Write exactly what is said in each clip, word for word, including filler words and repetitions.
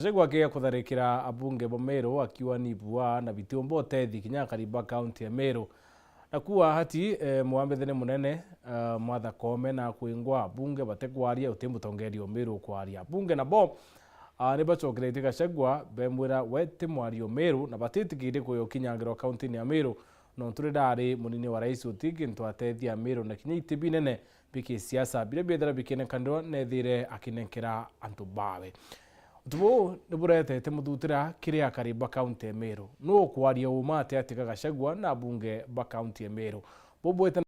Gachagua akiria kutharikira abunge ba Meru akiuga ni bua na bitiumba utethi kinya akari ba kaunti ya Meru. Na kuuga ati, eh, mwambithania munene, eh, Martha Koome na kwingwa abunge batikwaria, uti mutongeria o Meru ukwaria. Abunge nabo, ah, ni bacokeretie Gachagua bemwira we ti mwaria o Meru na batitikirie kuya ukinyangirwa kaunti-ini ya Meru, nontu riria ari munini wa rais uti kintu atethia Meru na kinya iti binene bi kisiasa biria biethira bikinekanirwa nethire akinenkera antu bawe. Utu buu ni buretete muthutira kiri akari ba kaunti ya Meru. Nuu ukwaria uma atia ati ga Gachagua na abunge ba kaunti ya Meru? Bubwite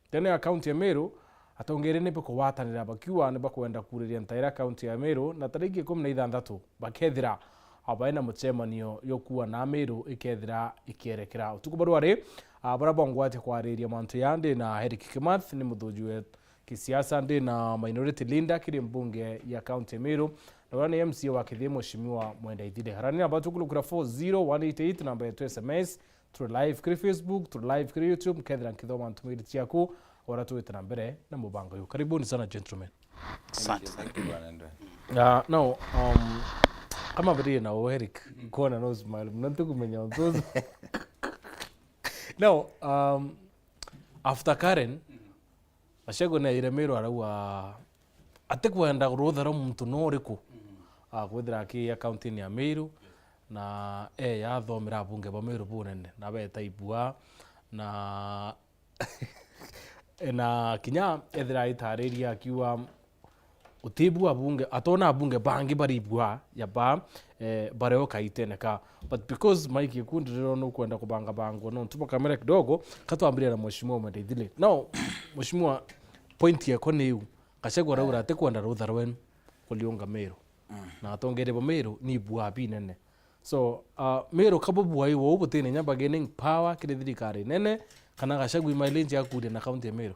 ndene ya kaunti ya Meru, atongeria ni bakugwatanira bakiuga ni bakwenda kuuriria ntaira kaunti ya Meru na tariki ikumi na ithanthatu bakethira abae na mucemanio jukua na Meru ikethira ikierekera. Utuku barua ri, ah, baria bongwatia kwariria mantu ya ndi na Eric Kimathi ni muthuji we kisiasa, ndi na minority leader kiri mbunge ya kaunti ya Meru, na uria ni M C A wa Kithiia, Mheshimiwa Mwenda Ithire. Harania na batu kulukira four zero one eight eight, namba yetu S M S, turi live kiri Facebook, turi live kiri YouTube, kethira nkithoma ntumiri ciaku, ora tuite na mbere na mubango uyu. Karibuni sana, gentlemen. Asante. Thank you, Bwana Ndwe. Ah, now, um, kama vile na Eric, kuona no smile, mna ntukumenya untuzu. Now, um, after Karen, Gachagua ni aire Meru arauga atikwenda rutha rwa muntu no uriku, ah, kwithira akiia kaunti-ini ya Meru, na eya athomera abunge ba Meru bunene, na beta ibua, na na kinya ethira aitariria akiuga utibu abunge, atona abunge bangi bari ibua ya ba, eh, bareo kaitene ka. But because Mike Gikundi rirona ukwenda kubanga bangwa nontu bwa kamera kidogo, katwambiria na Mheshimiwa Mwenda Ithire. Now, Mheshimiwa, point yako ni iu. Gachagua araura atikwenda rutha rwenu kuriunga Meru. Na atongeria ba Meru ni ibua binene. So, uh, Meru ka bubua iwe uu butina inya bargaining power kiri thirikari nene, kana Gachagua mileage akuria na kaunti ya Meru?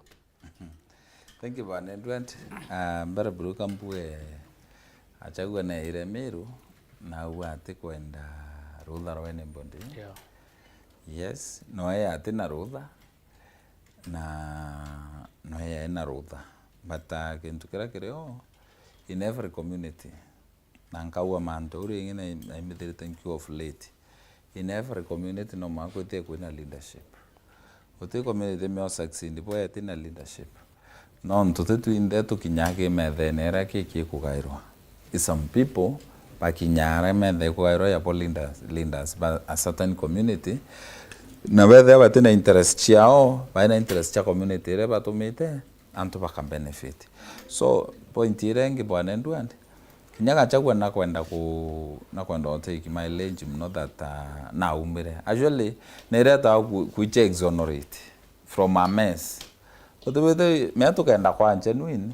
Thank you, Bwana Edward. Ah, mbere buruka mbue Gachagua neire Meru, na auga atikwenda rutha rwa anybody. Yeah. Yes, noe atina rutha, na noe ena rutha. But, ah, kintu kiria kirio, in every community, na nkauga mantu au ringi na, na imithirite nkiuga of late. In every community no mwanka kwithie kwina leadership. Guti community mio succeed bwa itina leadership. Nontu ti twinthe tukinyaa ki methene iria ki kikugairwa. I some people bakinyaa aria metha ikugairwa yabo leaders, leaders ba a certain community. Na bethia batina interest ciao, baina interest cia community iria batumite antu baka benefit. So, point iria ingi, Bwana Edward, kinya Gachagua nakwenda ku-, nakwenda gutake mileage mono that, uh, naumire. Actually, niretagwa ku-, kuicha exonerate from a mess. Utibwite, mea tukenda kwa genuine,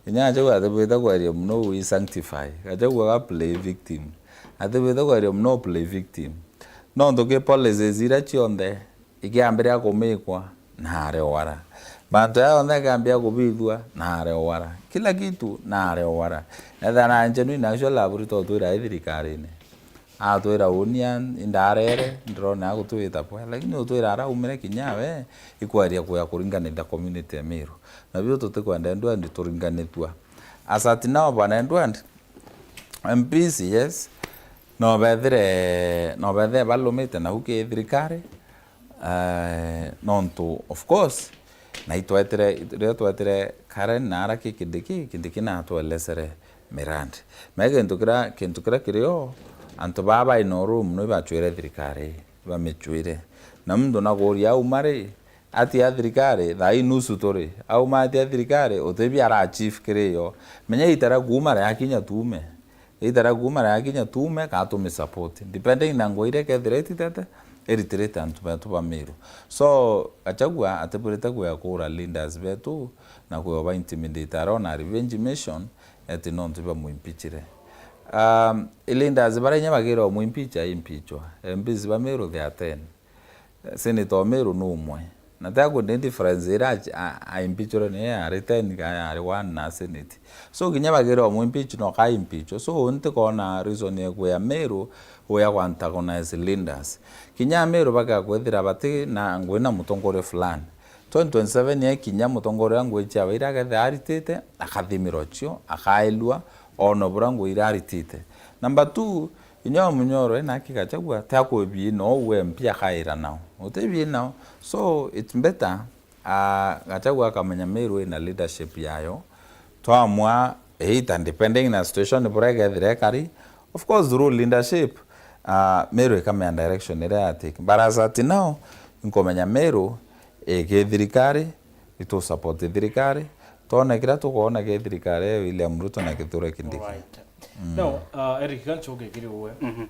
kinya Gachagua atibwite kweria mono wi sanctify. Gachagua ga play victim. Atibwite kweria mono play victim. Nontu ki policies iria cionthe ikiambiria kumikwa, nare wara. Mantu jaya jonthe akiambia kubithua, nare wara. Kila kitu, nare wara. Nethira na genuine actually aburita utwira ai thirikarine. Atwira unia indarere, ndirona agutwita bwe. Lakini utwira araumire kinya we, ikwaria kuya kuringanithia community ya Meru. Na bio tutikwenda Edward turinganithua. As at now, Bwana Edward, M Ps, yes, no bethire, no bethire balumite nau ki thirikari, eh, nontu, of course, na itwetire, riria twetire Karen na ara ki Kindiki, Kindiki natwelesere mirandi. Me kintu kiria, kintu kiria kirio, antu baa bai no room no ibachwire thirikari, ibamicwire. Na muntu nakuria auma ri, ati a thirikari, thaa ii nusu turi. Auma ati a thirikari, utibi ara achieve kiri yo. Menya itara kuuma riakinya tuume. Itara kuuma riakinya tuume, ka tumi support. Depending na ngugi iria kethira ititete, iritirite antu betu ba Meru. So, Gachagua atibwirite kuya kuura leaders betu na kuya ba intimidate. Arona revenge mission, eti nontu bamuimpeachire. Um, i leaders baria inya bagirwa muimpeach, aimpeachwa. M Ps ba Meru, they are ten. Senator o Meru ni umwe. Na ti akwenda difference iria a-, a-, aimpeachirwe ni yari ten kana yari one na Senate. So, kinya bagirwa muimpeach no ka impeachwe. So, ntikona reason ya kuya Meru, uya ku antagonize leaders. Kinya Meru baga kwithira bati na ngugi na mutongoria fulani. Twenty twenty-seven yakinya, mutongoria uria ngugi ciawe iria akethira aritite, akathimirwa cio, akaelua, ona buria ngugi iria aritite. Number two, inya Munyoro ena aki Gachagua, ti akubiina ou we M P akaira nao. Uti biina nao. So, it's better, ah, Gachagua akamenya Meru ina leadership yayo. Twamwa, either depending na situation buria igethira ikari, of course, through leadership, ah, Meru ikamenya direction iria ya take. But as at now, inkumenya Meru, ii ki thirikari, itu support thirikari, twone kiria tukwona ki thirikari ya William Ruto na Kithure Kindiki. Alright. Now, uh, Eric, ka ncoke kiri uwe. Mhm.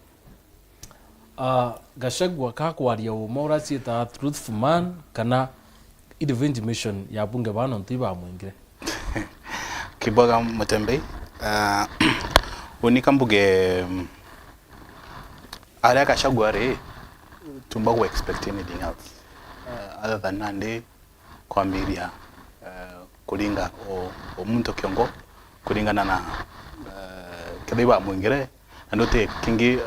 Uh, Gachagua ka kwaria uma uria ciitaga truthful man, kana revenge mission ya bunge baa nontu ibamwingire? Kibwaga Mutembei, uh, uni ka mbuge, mm, aria Gachagua ari, tumba ku expect anything else, uh, other than nandi kwambiria, eh, kuringa o, o muntu kiongo kuringana na, eh, kethira ibamwingire, na nduti kingi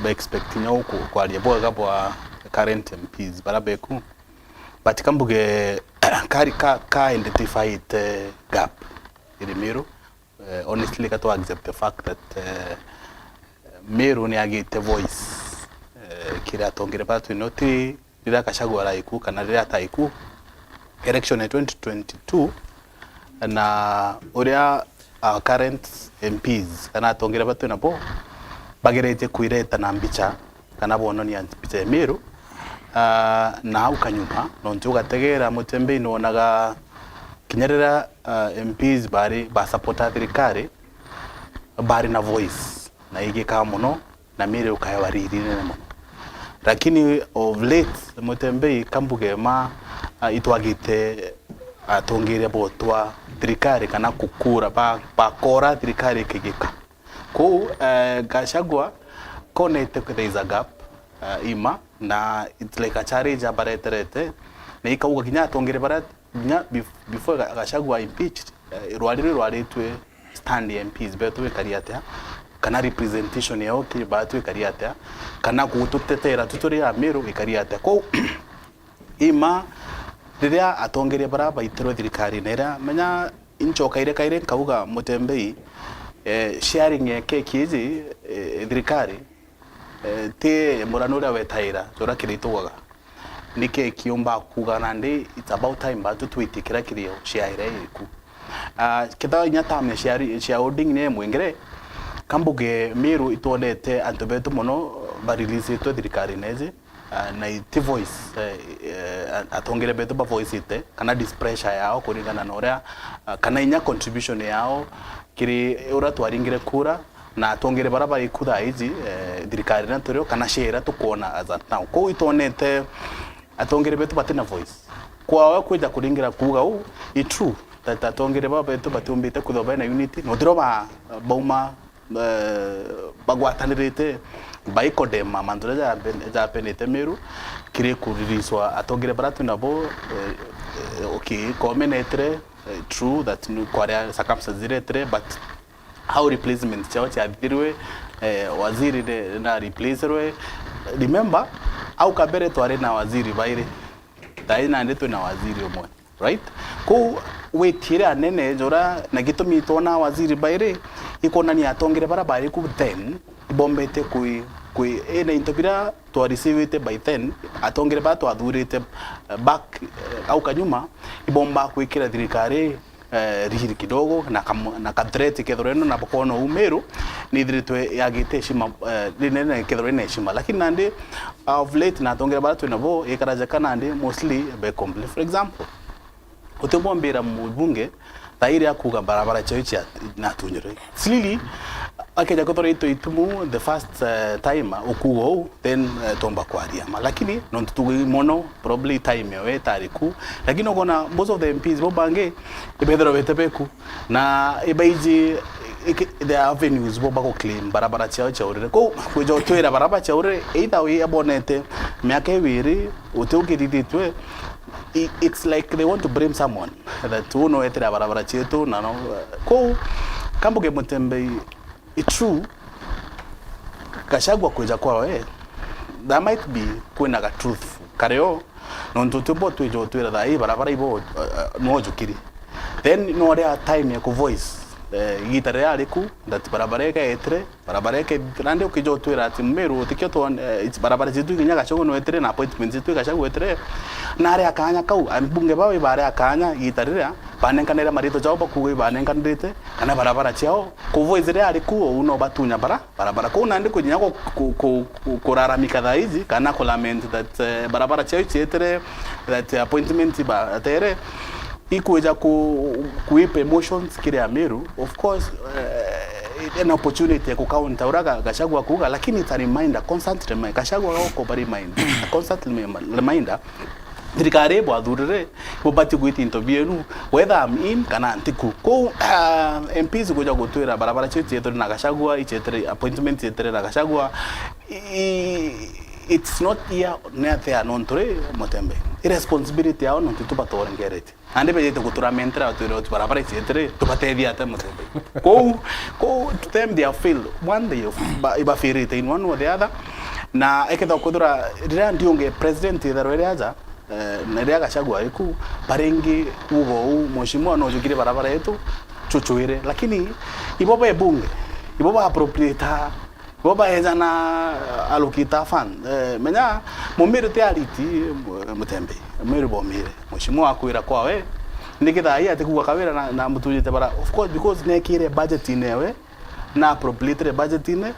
ba expect nyo ku-, kwaria bwega bwa current M Ps bara beku. But ka mbuge kari ka, ka identified gap iri Meru. Eh, honestly, ka twa accept the fact that, eh, Meru ni agite voice, eh, kiri atongere bara twino ti riria Gachagua araiku kana riria ataiku election ya twenty twenty-two, na uria our current M Ps kana atongere ba twi nabo bageretie kwireta na mbicha kana bononia mbicha ya Meru, ah, na au kanyuma, nontu ugategera Mutembei nwonaga kinya riria, ah, M Ps bari basupporta thirikari, bari na voice na igikaa mono, na Meru ukaewa riri rinene mono. Lakini of late, Mutembei ka mbuge ma, ah, itwagite atongeria botwa thirikari kana kukura ba, bakora thirikari ikigika. Kou, eh, Gachagua konete there is a gap, eh, ima, na it's like a challenge abareterete, na ikauga kinya atongeria bara, kinya bef-, before Ga-, Gachagua impeached, eh, rwari rwi rwaritwe stand ya M Ps betu ikari atia, kana representation yao kiri batu ikari atia, kana gututetera tu turi Ameru ikari atia. Kou, ima, riria atongeria bara baitirwe thirikarine iria, menya inchokaire kairi nkauga Mutembei, eh, sharing ya keki iji, eh, thirikari, eh, ti murano uria wetaira, uria kiri itugaga. Ni keki umba kuga nandi, it's about time batu twite kiria kirio shaire iku. Ah, kethira inya term ya shari-, shareholding ni imwingire, ka mbuge Meru itwonete antu betu mono ba releaseitwe thirikarine iji, ah, na iti voice, eh, eh, atongere betu ba voiceite, kana displeasure yao kuringana na uria, ah, kana inya contribution yao kiri uria twaringire kura, na atongere bara bari ku thaa iji, eh, thirikari iria turio, kana share iria tukwona as at now. Kou itwonete atongere betu batina voice. Kwao kwija kuringira kuuga uu, i true that atongere baba betu batiumbite kwithirwa bena unity, no tiro ba, bauma, eh, bagwatanirite, baikondema mantu jaria jape-, japenete Meru, kiri kuririswa atongere bara twinabo, eh, eh, okay, komenetire, eh, true that ni kwaria circumstances ziretire, but how replacement ciao ciathithirwe, eh, waziri ne, na replacerwe. Remember, au kabere twari na waziri bairi. Thaai nandi twina waziri umwe, right? Kou witiire anene jura, na gitumi twona waziri bairi, ikwonania atongere bara bari ku then, ibombete kwi, kwi, ina into bira twa receivite by then, atongere bara twathurite, eh, back, eh, au kanyuma, ibomba kwikira thirikari, eh, riri kidogo, na kam-, na ka threat kethirwa ino na bukona umiru, ni ithiritwe yagite heshima, eh, rinene kethirwa ina heshima. Lakini nandi, of late, na atongere bara twinabo, ikaraja ka nandi, mostly, be compli-, for example, uti bombira mubunge, thairi akuga barabara ciao cia natunyirwe. It's really, akeja kuthora itu itumu the first, eh, time ukuga uu, then, eh, tomba kwaria ma. Lakini, nontu tugi mono, probably time yao itari ku. Lakini ukona most of the M Ps bo bangi, ibethirwa bete beku. Na ibaiji, iki-, the avenues bo bagu claim barabara ciao cia urire. Kou, kwija utwira barabara cia urire, either we abonete miaka iwiri, uti ukirithitwe, i-, it's like they want to blame someone. That uu no etire barabara cietu, na no, kou, ka mbuge Mutembei, it's true, Gachagua kwija kwawe, there might be kwina ga truth kario, nontu tio bo twija utwira thaa ii barabara ibo, uh, uh, no jukiri. Then no ria time ya ku voice eh, igita riria ari ku, that barabara ikeetire, barabara ikeethithira, nandi ukija utwira ati Mumiru, utikio twon-, eh, barabara cietu ikinya Gachagua nwetire, na appointment cietu Gachagua wetire, nari akanya kau, ambunge bao ibari akanya, igita riria banenkanire maritwa jao bakuuga ibanenkanirite, kana barabara ciao, kuvoice riria ari ku, uu no batunya bara, barabara. Kou nandi kujinya ku, ku, ku, ku, kuraramika thaa iji, kana ku lament that, eh, barabara ciao icietire, that appointment ibatere, ikwija ku, kuipa emotions kiri Ameru. Of course, eh, an opportunity ya ku counter uria Ga-, Gachagua kuuga, lakini it's a reminder, constant reminder. Gachagua goko ba remind, a constant remi-, reminder. Thirikari ibwathurire, bubati gwita into bienu, whether I'm in kana ntiku. Kou, ah, M Ps kuja gutwira barabara cio icietire na Gachagua, icietire appointment icietire na Gachagua, i-, it's not here, ni atia nontu ri Mutembe. I responsibility yao nontu tu batorengeretie. Nandi bejite guturamentera batwire uti barabara icietire, tubatethia atia Mutembe. Kou, kou to them they have failed. One day of, ba-, ibafirite in one or the other. Na ekethirwa kwithirwa riria ndiunge president itharwa iri aja, eh, na riria Gachagua iku, baringi ugo uu, mheshimiwa no jukire barabara yetu, chuchuire. Lakini ibo be bunge, ibo ba appropriate, ibo baeja na allocate fund. Eh, menya, Mumiru ti ariti, eh, Mutembe. Mumiru bomire. Mheshimiwa akwira kwawe, niki thaa ii atikuga Kawira na, na mutunyite bara. Of course, because nekire budget inewe, na appropriate budget-ine,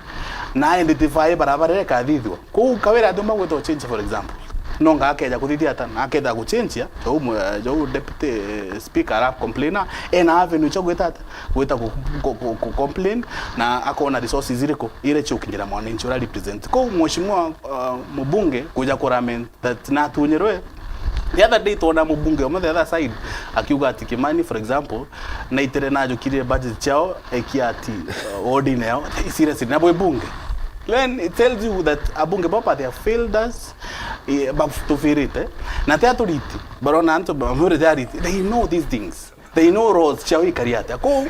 na identify barabara iria ikathithua. Kou Kawira atiumba gwita uchange, for example. No nga akeja kuthithia ata, na aketha guchangia, jou mwe-, jou deputy, eh, speaker ara complainer, ena avenue cia gwita ata, gwita ku, ku, ku, ku complain, na akona resources iriku, ire ciukinyira mwananchi ura represent. Kou mheshimiwa, uh, mubunge kuja ku lament that natunyirwe. The other day twona mubunge umwe the other side akiuga ati Kimani, for example, naitire najukirie budget ciao, ekia ati, uh, ward-ine yao. Seriously, nabo ibunge. Then it tells you that abunge baba they have failed us, eh, batufirite. Na ti aturiti, barona antu bamwire ti ariti. They know these things. They know roles ciao ikari atia. Kou,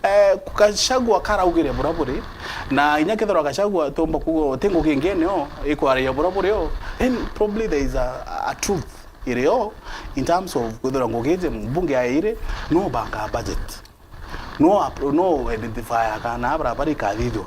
eh, Gachagua karaugire bura buri, na inya kethirwa Gachagua tumba kuuga ti ngugi ingi nio ikwaragia bura buri o, then probably there is a, a truth iri o in terms of kwithirwa ngugi iji mbunge yairi no banga budget. No appro-, no identify kana barabara ikathithua.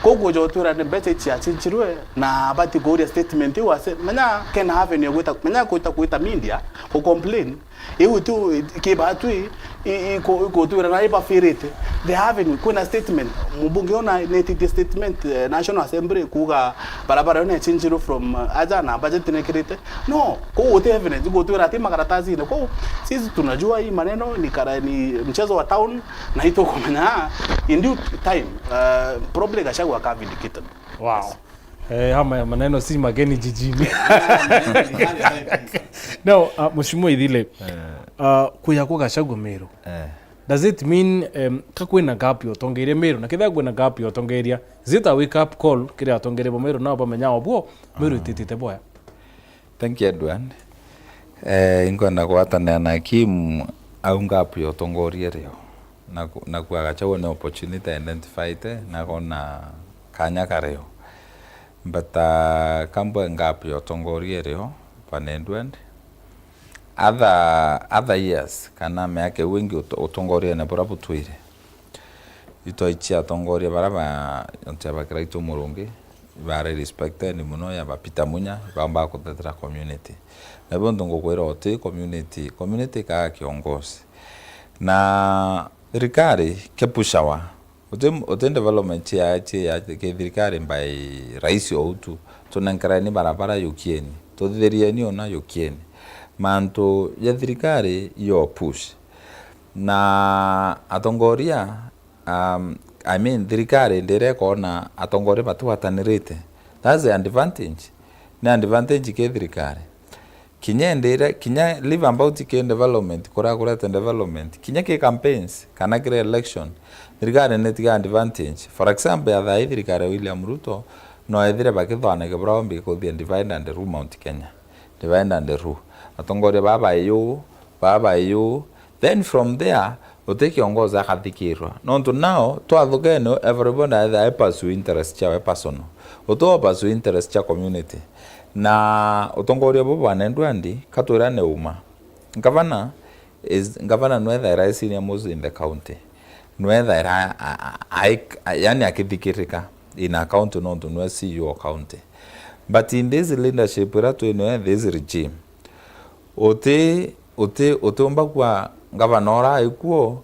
Kou kuja utwira ni mbeca ici ciachinchirwe na abati kuuria statement iu ase, menya kena avenue ya gwita, menya gwita, gwita media, ku complain. Iu tu, kibatwi, i, i, ku, kutwira na ibafirite. The avenue, kwina statement, mubunge ona netitie statement, eh, National Assembly kuuga barabara yo nechinchirwe from, eh, aja na budget nekirite. No, kou guti evidence, gutwira ati makaratasi-ine. Kou, sisi tunajua hii maneno ni kara-, ni mchezo wa town, na itukumenya in due time, uh, probably Gachagua aka vindicated. Wow. Eh, haya maneno si mageni jijini. Now, uh, Mheshimiwa Ithile, uh, kuya kwa Gachagua Meru. Eh. Does it mean, um, ka kwina gap ya utongeria Meru? Na kethira kwina gap ya utongeria, is it a wake up call kiri atongeria ba Meru nao bamenya obwo Meru ititite boya? Thank you, Edward. Eh, inkwenda gwatanira na Kim au gap ya utongoria rio. Na ku-, na kwa Gachagua ni opportunity identified, na kona kanya kario. But, uh, kambwe gap ya utongoria rio, Pan Edward. Other, other years, kana miaka iu ingi uto-, utongoriene buria butwire. Itwaichia atongoria baria ba, onte bakira itu Murungi, ibari respected mono, ya ba Peter Munya, ibamba kutetera community. Na bonthe ngukwira uti community, community ikaga kiongozi. Na thirikari, kepushawa, uti, uti development ya, ya, ya kithirikari by rais ou tu. Tunenkereni barabara, yukieni. Tuthithirieni ona, yukieni. Mantu ya thirikari yo push. Na atongoria, um, I mean, thirikari ndiria ikona atongoria batugwatanirite. That's the advantage. Ni advantage ki thirikari. Kinya ndiria, kinya leave about ki development, kuria kurete development. Kinya ki campaigns, kana kiri election, thirikari nitiga advantage. For example, ya thaa ii thirikari ya William Ruto, no ethire bakithwanike buria bombi kuthia divide and rule Mount Kenya. Divide and rule. Atongoria baba yu, baba yu, then from there, uti kiongozi akathikirwa. Nontu now, twathukene, everybody aitha e pursue interest ciawe personal. Uti o pursue interest cia community. Na utongoria bubu bwa Nendwandi, katwira ni uma. Gavana is, gavana nwethaira e senior most in the county. Nwethaira a-, a-, a-, a-, yani akithikirika in a county nontu nwe C E O o county. But in this leadership ira twi nwe, this regime, uti, uti, utiumba kwa ngavana ura aikuo,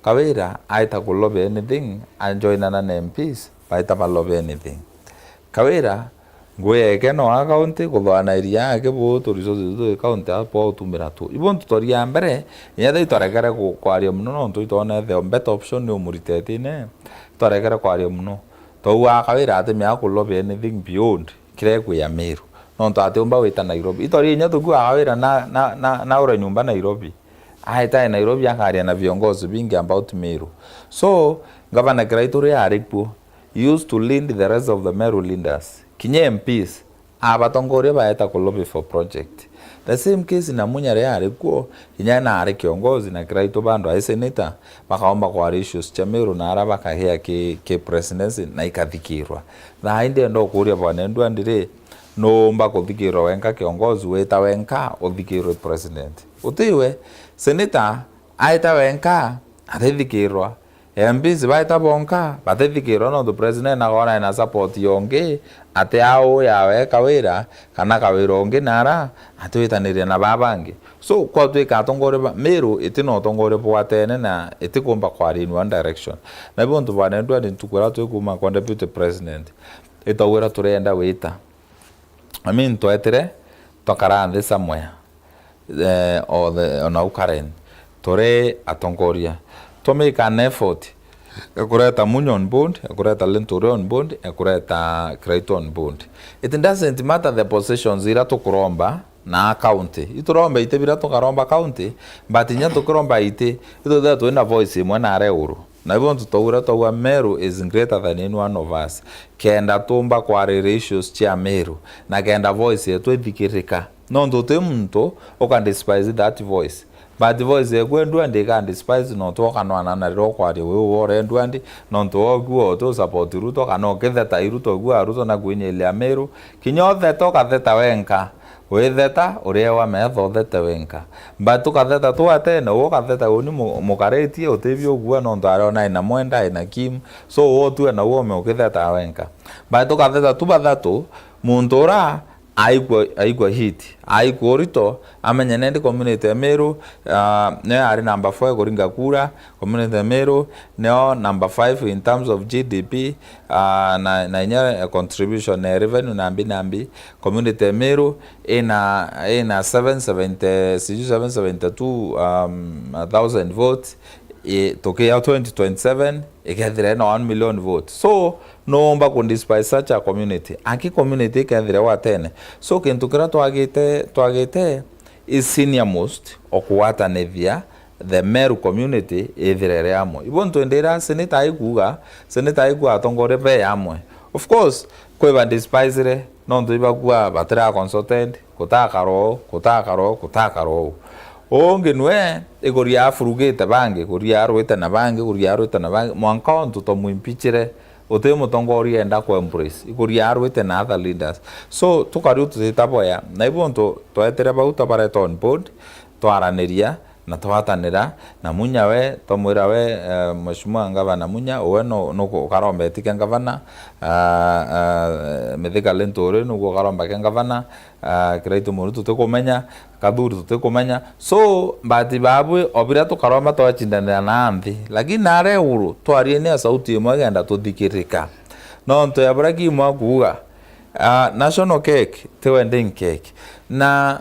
Kawira aita ku lobby anything, ajoinana na M Ps, baita ba lobby anything. Kawira, ngui yake no a county, kuthwana iria yake bu tu resources tu county apo utumira tu. Ibo ntutoria mbere, inya thai twarekere ku-, kwaria muno nontu itwona the better option ni umuritete ine, twarekere kwaria muno. Twauga Kawira atimea ku lobby anything beyond kiria ikwi ya Meru. Nontu atiumba gwita Nairobi. Itwari inya tukiuga Kawira na, na, na, na ure nyumba Nairobi. Aetae Nairobi akaria na viongozi bingi about Meru. So, Gavana Kiraitu ria ari kuo, he used to lead the rest of the Meru leaders. Kinya M Ps, abatongoria baeta ku lobby for project. The same case Namunya ria ari kuo, kinya na ari kiongozi na Kiraitu bando ai senator, bakaomba kwaria issues cia Meru na ara bakahea ki, ki presidency na ikathikirwa. Thaa ii ndienda ukuria bwana Edward ri, nuumba kuthikirwa wenka kiongozi, wita wenka uthikirwe president? Utiwe. Senator aita wenka, atithikirwa. M Ps baita bonka, batithikirwa nontu president akona ena support yongi, ati au yawe Kawira, kana Kawira ungi nara, atiwitaniria na baa bangi. So, kwatwika atongoria ba, Meru iti na utongoria bwatene na itikumba kwaria in one direction. Na ibo ntu bwana Edward ntuku iria twikuma kwa deputy president, itwauga turenda wita. I mean, twetire, twakara nthi somewhere, eh, or the, ona u Karen, turi atongoria. To make an effort ya kureta Munya on board, ya kureta Linturi on board, ya kureta Kiraitu on board. It doesn't matter the positions ira tukuromba na county. Ituromba iti bira tukaromba county, but inya tukiromba iti, ituthe twina voice imwe na areguru. Na ibo ntu twaura, twaua Meru is greater than any one of us. Kenda tumba kwarira issues cia Meru, na kenda voice yetu ithikirika. Nontu uti muntu uka despise that voice. But voice yeku Edward ika despise nontu ukanwana na riria ukwaria wi uwe uri Edward, nontu wogu uti u support Ruto, kana ukitheta i Ruto, ugua Ruto na kwinyilia Meru. Kinya utheta ukatheta wenka. Witheta, uriewa metho uthete winka. But ukatheta tu atene, uwe ukatheta uni mu-, mukaritie, utibi ugua nontu ariona ina mwenda, ina Kim. So, uwe utue na uome ukitheta wenka. But ukatheta tu bathatu, muntu ura aikua, aikua hit, aikua urito, amenye nendi community ya Meru, ah, nio ari number four kuringa kura, community ya Meru, nio number five in terms of G D P, ah, na, na inya contribution ya revenue nambi nambi, community ya Meru ina, ina seven seventy, sijui seven seventy two, um, thousand votes, i, tukia twenty twenty seven, ikethira ina one million votes. So, nuumba ku despise such a community. Aki community ikethira watene. So, kintu kiria twagite, twagite is senior most o kugwatanithia the Meru community ithire iri amwe. Ibo ntwendera senator aikuga, senator aikuga atongoria be amwe. Of course, kwi ba despisere, nontu ibakua batira consulted, gutakara uu, gutakara uu, gutakara uu. Ungi nwe, ikuria afurugite bangi, kuria arwite na bangi, kuria arwite na bangi, mwanka ontu tomwimpichire, uti mutongoria enda ku embrace, ikuria arwite na other leaders. So, tukariu tutita boya, na ibo ntu twetire bau twabareta on board, twaraniria, na twatanira na Munya we, twamwira we, eh, Mheshimiwa Ngavana Munya, uwe no, no ukaromba etike ngavana, ah, ah, Mithika Linturi nuguo ukaromba ke ngavana, ah, Kiraitu Muru tutikumenya, Kathuri tutikumenya. So, but babwi, o biria tukaromba twachindanira na nthi. Lakini nare iguru, twarie ni a sauti imwe kenda tuthikirika. Nontu ya buria Kim akuuga, ah, national cake, ti wedding cake. Na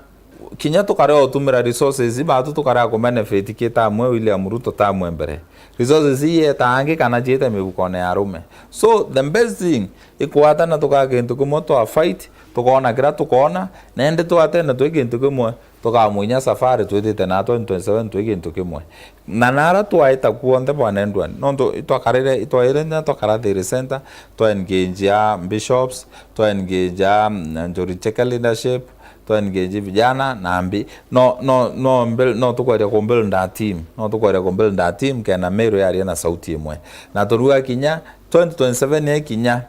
kinya tukarega utumira resources, batu tukarega ku benefit ki tamwe William Ruto tamwe mbere. Resources ii yeta angi kana ciite mibukone ya arume. So, the best thing, ikwatana tukaa kintu kimwe, twa fight, tukoona kiria tukoona, na indi twatene twi kintu kimwe, tukamwinya safari twitite na twenty twenty seven twi kintu kimwe. Na nara twaita kuonthe bwana Edward, nontu itwakarire, itwaire na twakara Thiri Center, twa engage a bishops, twa engage a, mm, Njuri Cheke leadership, twa engage vijana na mbi. No, no, no, build, no tukweria ku build a team, no tukweria ku build a team kenda Meru yaria na sauti imwe. Na turuga kinya twenty twenty seven ikinya,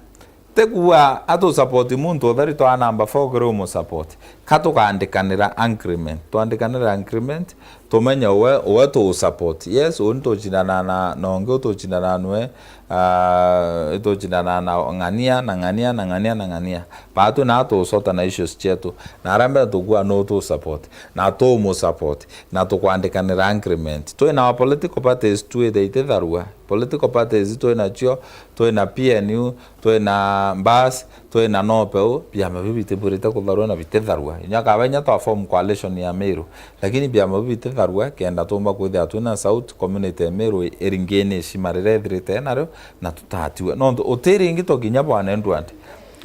ti kuuga atu support muntu utheri twa number four kiri umu support. Ka tukaandikanira agreement, twandikanira agreement, tumenye uwe, uwe tu support. Yes, uni tucindana na, na ungi utucindana nwe, ah, itucindana na ng'ania, na ng'ania, na ng'ania, na ng'ania. Baa twi na tusota na issues cietu. Na aria mbere tukua nu tu support. Na tumu support. Na tukwandikanira agreement. Twi na political parties twithe ititharua. Political parties twi nacio, twi na P N U, twi na Mbas, twi na Nopeu, biama biu bitibwirite kutharua na bititharua. Inya kaba inya twa form coalition ya Meru, lakini biama biu bititharua, kenda tumba kwithira twina sauti, community ya Meru iringi ni ishima riria ithirite nario, na tutatiwe. Nontu utiringi to kinya bwana Edward,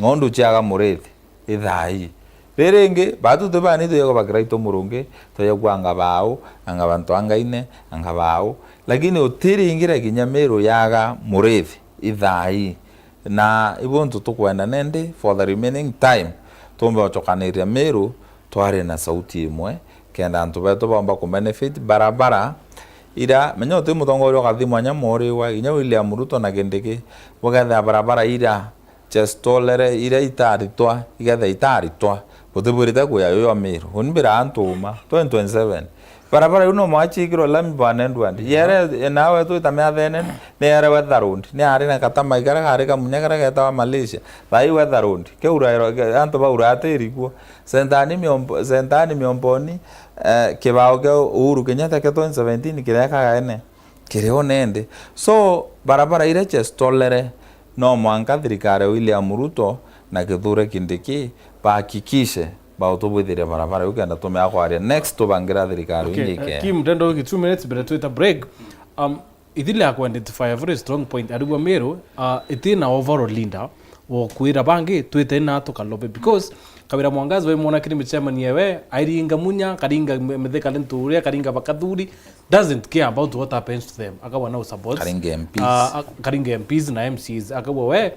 ng'ondu ciaga murithi. Ithai. Riringi, batu tubani tuyagwa bakiraito murungi, tuyagwa anga bau, anga bantu angaine, anga bau. Lakini utiringira kinya Meru yaga murithi, ithai. Na ibu ntu tukwenda nendi for the remaining time, tumbe gucokaniria Meru, twari na sauti imwe, kenda antu betu baomba ku benefit barabara ira, menya uti mutongoria ukathi mwanya moriwa, kinya William Ruto na Kindiki, bukethira barabara ira Chestolere iria itaritwa, igetha itaritwa, butibwirite kuya yo Meru. Uni mbira antu uma, twenty twenty-seven. Barabara iu no mwaga ciikirwe lami bwana Edward. Yere, nawe twita miathene, ni yere Wether Road. Ni ari na katama karia kari kamunya karia getawa Malaysia. Thai Wether Road. Keura ero, ke-, antu baura atiri kuo. Sentani miombo, sentani miomboni, eh, kibao kia Uhuru Kenyatta kia twenty seventeen kireka gaene. Kiri o nendi. So, barabara iria ciestolere, no mwanka thirikari ya William Ruto na Kithure Kindiki bahakikishe bautubwithiria barabara iu kenda tumea kwaria next tubangira thirikari. Okay, ingi eh, ikea. Kim, ndenda wiki two minutes mbere twita break. Um, ithile ya ku identify a very strong point, arigwa Meru, uh, itina overall leader, wa kwira bangi twite na tukalobe, because Kawira Mwangaza we mwona kiri micemani ewe, airinga munya, karinga me-, mithika ni nturia, karinga bakathuri, doesn't care about what happens to them. Akabwa no support. Karinga M Ps. Ah, ah, karinga M Ps na M Cs. Akabwa we,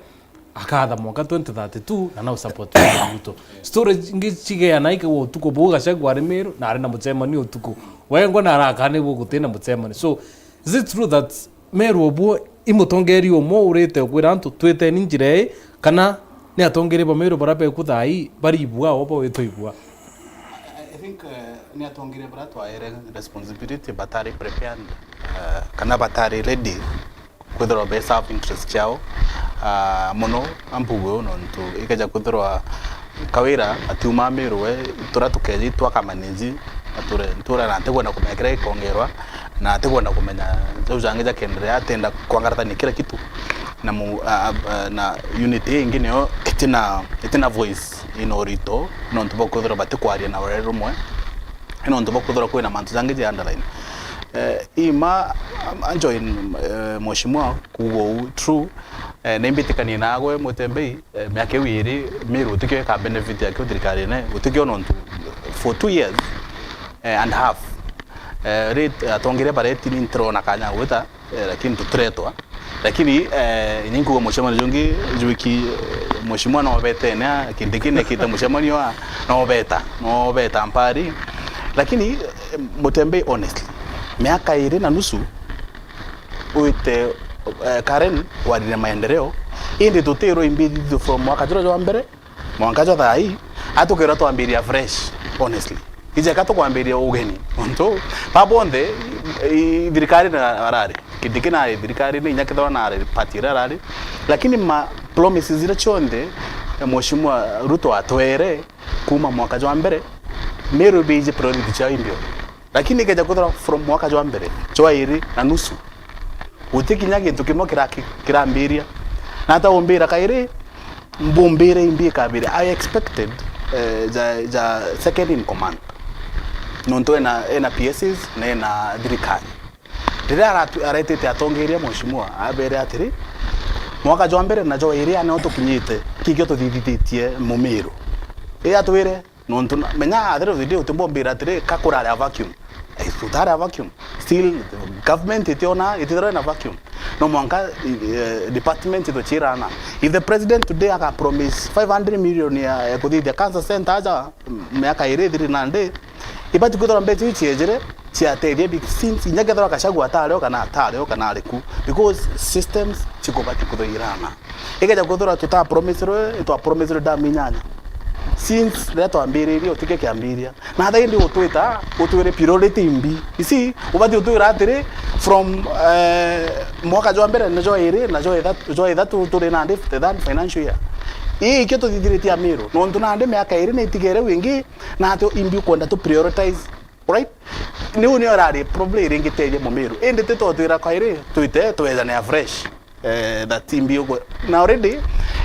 akatha mwaka twenty thirty-two na no support Ruto. Story ngi cigeana ikagwa utuku buu Gachagua ari Meru, na ari na mucemani utuku. Wengwa na arakane buu gutina mucemani. So, is it true that Meru obuo i mutongeria umwe urite ukwira antu twiteni njira ii, kana ni atongeria ba Meru baria beku thaa ii bari ibua o bo witwa ibua? I, I think, eh, ni atongeria baria twaere responsibility batari prepared, eh, kana batari ready kwithirwa be serve interest ciao, ah, mono ampugu nontu ikeja kwithirwa Kawira atiuma Meru we, turia tukeji twakamanage, na ture-, ntura na ntikwenda kumenya kiria gikongerwa, na ntikwenda kumenya jau jangi jakenderea, atienda kwangaratania kila kitu. Na mu-, a, a, a, na unit ii ingi niyo itina, itina voice ina urito, nontu bwa kwithirwa batikwaria na urari rumwe, nontu bwa kwithirwa kwina mantu jangi ja underline. Eh, ima, a join, eh, mheshimiwa kuuga uu, true, eh, nimbitikanie naagwe Mutembei, eh, miaka iu iiri, Meru tikio ika benefit akio thirikarine, utikio nontu for two years, eh, and half, eh, rate, atongeria baretini ntirona kanya gwita, eh, lakini tutiretwa. Lakini, eh, ni nkuuga mucemanio jungi, jwiki, eh, mheshimiwa no betene, a, Kindiki nekite mucemanio, a, no beta, no beta mpari. Lakini, eh, Mutembei, honestly, miaka iiri na nusu, wite, eh, Karen warire maendeleo, indi tutirwe imbithithio from mwaka juria jwa mbere, mwanka jwa thaa ii, atukirwa twambiria fresh, honestly. Ijeka tukwambiria ugeni. Nontu, ba bonthe, i, thirikari na arari. Kindiki nari thirikari ni inya kethirwa nari party iria arari. Lakini ma promises iria cionthe, eh, Mheshimiwa Ruto atwere kuma mwaka jwa mbere, Meru biji priority ciao imbio. Lakini ikeja kwithirwa from mwaka jwa mbere, jwa iri na nusu, guti kinya gintu kimwe kira-, ki-, kirambiria. Na ata umbira kairi, mbumbire imbi ikambire. I expected, eh, ja, ja second in command. Nontu ena, ena P S Cs na ena thirikari. Riria aratu-, aretete atongeria mheshimiwa, abere atiri, mwaka jwa mbere na jwa iri aneo tukinyite, kikio tuthithithitie Mumiru. Ii atwire, Nontu na, menya, at the end of the day, utimbombira atiri, ka kurari a vacuum. Eh, gutari a vacuum. Still, government itiona, itithirwa ina vacuum. No mwanka, eh, department ituchirana. If the president today aka promise five hundred million ya, ya kuthithia cancer center aja, m-, miaka iri ithiri na ndi, ibati kwithirwa mbeca iu ciejire, ciatethia bi-, since inya kethirwa Gachagua atari o kana atari o kana ari ku. Because systems cikubati kuthuirana. Ikeja kwithirwa tutapromisirwe, itwapromisirwe dam inyanya. Since riria twambiririe, utikio kiambiria. Na thaa indi utwita, utwire priority imbi. You see, ubati utwira atiri, from, eh, mwaka jwa mbere na jwa iri, na jwa ithatu, jwa ithatu turi nandi the third financial year. Ii ikio tuthithiritie Amiru. Nontu nandi miaka iri ni itigere wingi, na ati imbi ukwenda tu prioritize. Alright? Niu nio irari problem iria ingitethia Mumiru. Indi ti twotwira kairi, twite, twejane afresh. Eh, that imbi ugu-, na already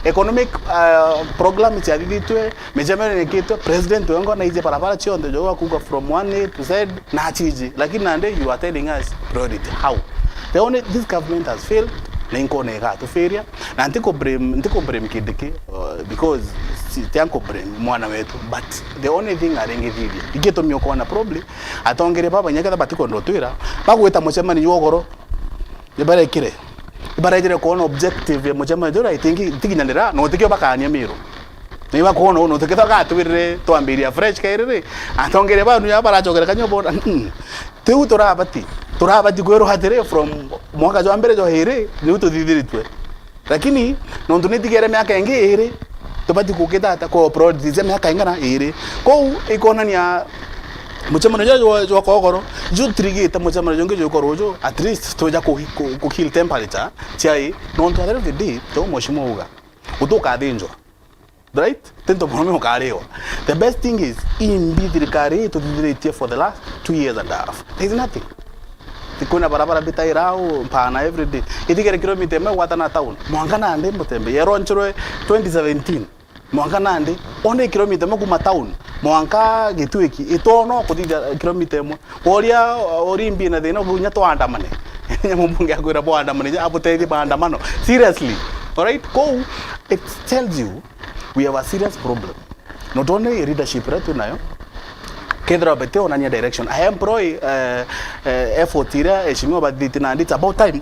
economic, uh, program ciathithitwe, micemanio nikitwe, president wengo naije barabara cionthe, jo akuga from one A to Z, na chiji. Lakini nandi you are telling us priority. How? The only, this government has failed, na inkona igatufiria. Na ntiko blame, ntiko blame Kindiki, uh, because si, tianko blame mwana wetu, but the only thing aringithithia. Igitumi ukona probably, atongeria baba inya kethira batikwenda utwira, bagwita mucemanio jwa ugoro, ni barekire. Ni barejire kwona objective ya mucemanio jura itingi, itikinyanira, na utikio bakania Miru. Ni bakwona, na utikio gatwirire twambiria fresh kairi ri, atongeria banu ya baracokera kanyo bona, mm, tiu turabati, turabati kwirwa atiri from mwaka jwa mbere jwa iri, niu tuthithiritwe. Lakini, nontu nitigere miaka ingi iri, tubati kukita ata, ku prioritize miaka ingana iri. Kou ikonania mucemanio jwa, jwa, jwa kogoro, ju turigite mucemanio jungi jukoro ju, at least tuja ku, ku, ku kill temperature, ciai, nontu at the end of the day, to mheshimiwa uga, utukathinjwa. Right? Tintu murume ukariwa. The best thing is, imbi thirikari ii tuthithiritie for the last two years and a half. There is nothing. Tikwina barabara bitaira au mpana every day. Itigere kilomita imwe gwatana town. Mwanka nandi Mutembe. Yeronchirwe twenty seventeen. Mwanka nandi. Onde kilomita imwe kuma town. Mwanka Gitwiki. Itono kuthithia kilomita imwe. Woria, uh, ori imbi na thina, ukinya twaandamane. Nya mubunge akwira bwaandamane, nya abutethie maandamano. Seriously. Alright? Kou, it tells you we have a serious problem. Not only leadership iria twinayo, kethira bete onania direction. I employ, uh, uh, effort iria eshimiwa bathithite nandi, it's about time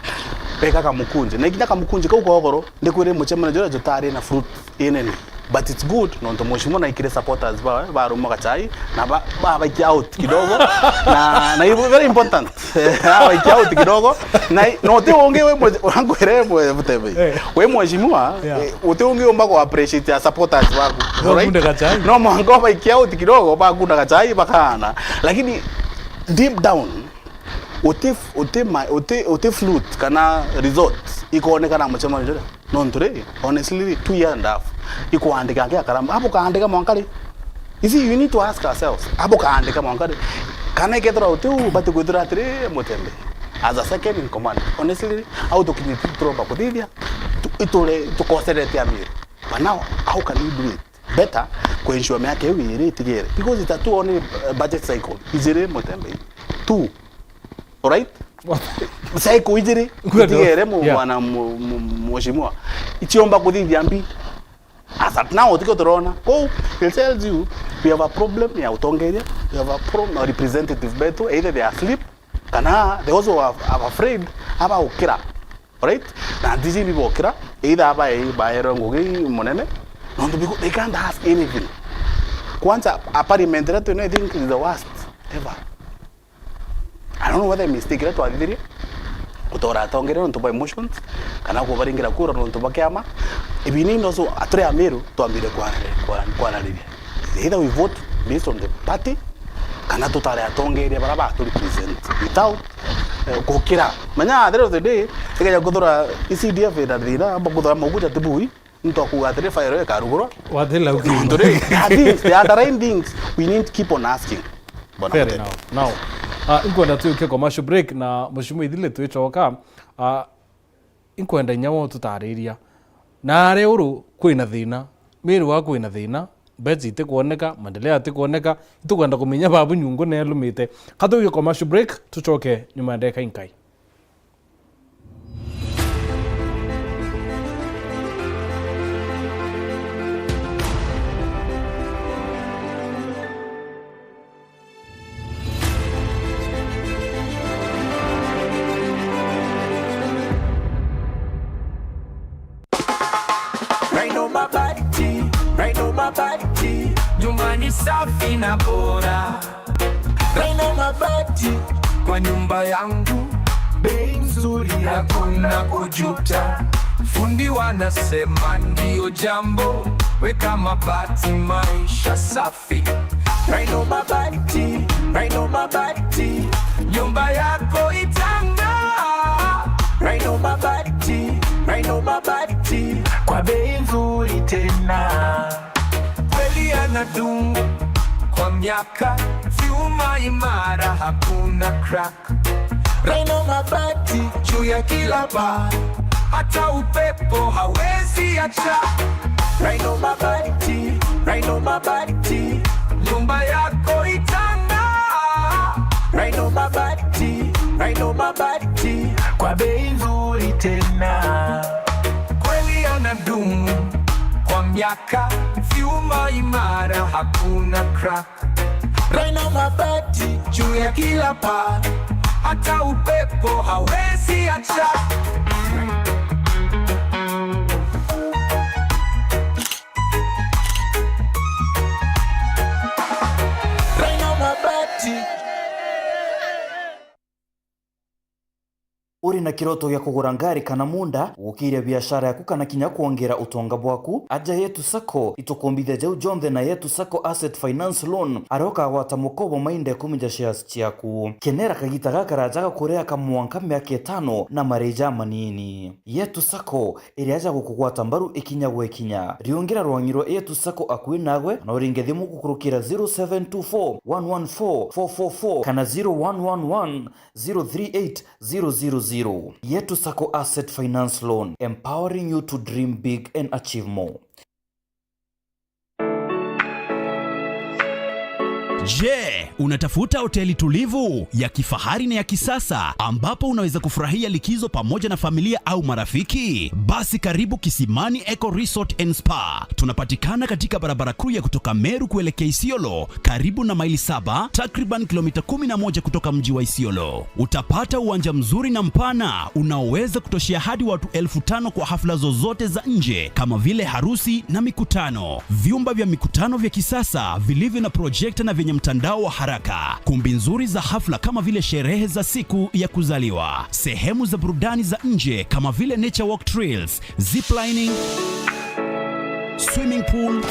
beka Kamukunji. Na ikinya Kamukunji kau kogoro, ndikwire mucemanio juria jutari na fruit inene. But it's good, nontu mheshimiwa naikire supporters bawe, barumwa gachai, na ba-, babaikia out kidogo. Na, na hivyo very important. Babaikia out kidogo. Na i-, na uti ungi we mwe-, urankwire mwe-, Mutebe. Eh. We mheshimiwa, yeah, eh, uti ungi umba ku appreciate ya supporters baku. Alright? Bakunda gachai. No mwanka ubaikia out kidogo, bakunda gachai, bakana. Lakini deep down, uti, uti ma-, uti, uti fruit kana results ikoonekana mucemanio juria. Nontu ri, honestly, two year and a half, ikwandika nki akaramu? Abo kaandika mwanka ri? You see, you need to ask ourselves, abo kaandika mwanka ri? Kana ikethirwa uti u, bati kwithirwa atiri, Mutembe, as a second in command. Honestly, au tukinyite turomba kuthithia, tu-, iture, tukoserete Amiru. But now, how can we do it better ku ensure miaka iu iri itigere? Because it's a two only, uh, budget cycle. Ijiri, Mutembe. Two. Alright? Cycle ijiri, itigere mu-, yeah, mwana mu-, mu-, mheshimiwa. Ichiomba kuthithia mbi. As at now, tikio turona. Kou, it tells you, we have a problem ya utongeria, we have a problem ya representative betu, either they are asleep, kana they also have, have afraid, aba ukira. Alright? Na ndiji bibokira, either aba, baerwe ngugi munene, nontu because they can't ask anything. Kwanza, a parliament that, I think, is the worst ever. I don't know whether mistake iria twathithirie, gutora atongeria nontu bwa emotions, kana kubaringira kura nontu bwa kiama. Ibini noso aturi Amiru twambire kwarare-, kwara-, kwarariria. Either we vote based on the party, kana tutare atongeria baria batu represent without, eh, gukira. Manya, at the end of the day, ikeja kuthura E C D F ina thina, amba kuthura maukuja tibui, Ntu akuga atiri, fire ikarugurwa. Wathila ukiuma. Nontu ri, there are things, there are underlying things we need to keep on asking. Bwana Fair Muteti. Enough. Now, uh, inkwenda tujukie commercial break na Mheshimiwa Ithile twicoka. Uh, inkwenda inya wo tutariria. Na are uru kwina thina. Miru wa kwina thina. Bets itikwoneka, maendeleo atikwoneka. Itukwenda kumenya babu nyungu nelumite. Katujukie commercial break, tucoke nyuma ya ndeka inkai. Rhino Mabati, Rhino Mabati, nyumbani safi na bora. Rhino Mabati kwa nyumba yangu, bei nzuri, hakuna kujuta. Fundi wanasema ndio jambo, Weka mabati, maisha safi. Rhino Mabati, Rhino Mabati, nyumba yako itang'aa. Rhino Mabati, Rhino Mabati, kwa bei nzuri tena. Kweli yanadumu kwa miaka, vyuma imara, hakuna crack. Rhino Mabati juu ya kila paa, hata upepo hawezi acha. Rhino Mabati, Rhino Mabati, nyumba yako itang'aa. Rhino Mabati, Rhino Mabati, kwa bei nzuri tena. Kweli yanadumu kwa miaka, vyuma imara, hakuna crack. Rhino Mabati juu ya kila paa, hata upepo hawezi acha. Rhino Mabati. Uri na kiroto gia kugura ngari kana munda, gukiria biashara yaku kana kinya kwongera utonga bwaku? Aja Yetu Sacco, itukumbithia jau jonthe na Yetu Sacco Asset Finance Loan, aria ukagwata mukobo mainda ikumi ja shares ciaku. Kenera kagita gakaraja ga kuria ka mwanka miaka itano na marii jamanini. Yetu Sacco iri aja gukugwata mbaru ikinya gwa ikinya. Riungira rwang'i rwa Yetu Sacco akui nagwe, kana uringe thimu gukurukira zero seven two four, one one four, four four four kana zero one one one, zero three eight, zero zero zero. Yetu Sacco Asset Finance Loan, empowering you to dream big and achieve more. Je, unatafuta hoteli tulivu, ya kifahari na ya kisasa, ambapo unaweza kufurahia likizo pamoja na familia au marafiki? Basi karibu Kisimani Eco Resort and Spa. Tunapatikana katika barabara kuu ya kutoka Meru kuelekea Isiolo, karibu na Maili Saba, takriban kilomita kumi na moja kutoka mji wa Isiolo. Utapata uwanja mzuri na mpana unaoweza kutoshea hadi watu elfu tano kwa hafla zozote za nje kama vile harusi na mikutano. Vyumba vya mikutano vya kisasa vilivyo na projekta na vyenye mtandao wa haraka. Kumbi nzuri za hafla kama vile sherehe za siku ya kuzaliwa. Sehemu za burudani za nje kama vile nature walk trails, ziplining, swimming pool,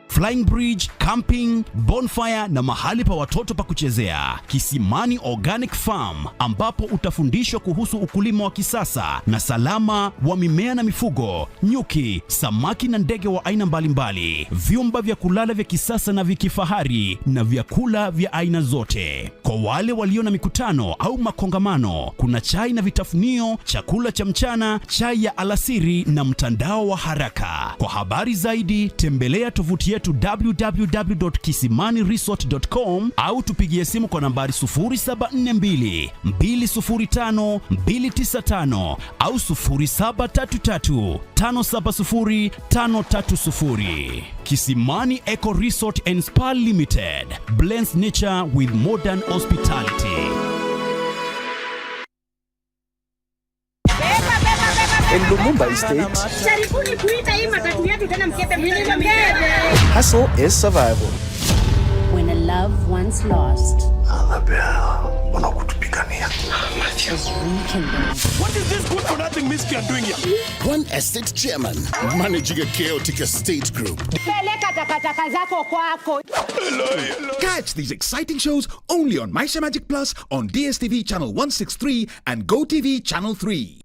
flying bridge, camping, bonfire na mahali pa watoto pa kuchezea. Kisimani Organic Farm, ambapo utafundishwa kuhusu ukulima wa kisasa na salama wa mimea na mifugo, nyuki, samaki na ndege wa aina mbalimbali, vyumba vya kulala vya kisasa na vya kifahari na vyakula vya aina zote. Kwa wale walio na mikutano au makongamano, kuna chai na vitafunio, chakula cha mchana, chai ya alasiri na mtandao wa haraka. Kwa habari zaidi, tembelea tovuti yetu w w w dot kisimani resort dot com au tupigie simu kwa nambari sufuri saba nne mbili, mbili sufuri tano, mbili tisa tano au sufuri saba tatu tatu, tano saba sufuri, tano tatu sufuri. Kisimani Eco Resort and Spa Limited blends nature with modern hospitality. In Lumumba Estate, jaribuni kuita hii matatu yetu tena, mkebe mkebe. Hustle is survival. When a love once lost, Annabelle, mbona kutupigania? Is rekindled. What is this good for nothing Miski are doing here? One estate chairman managing a chaotic estate group. Peleka takataka zako kwako. Catch these exciting shows only on Maisha Magic Plus on D S T V channel one six three and Go T V channel three.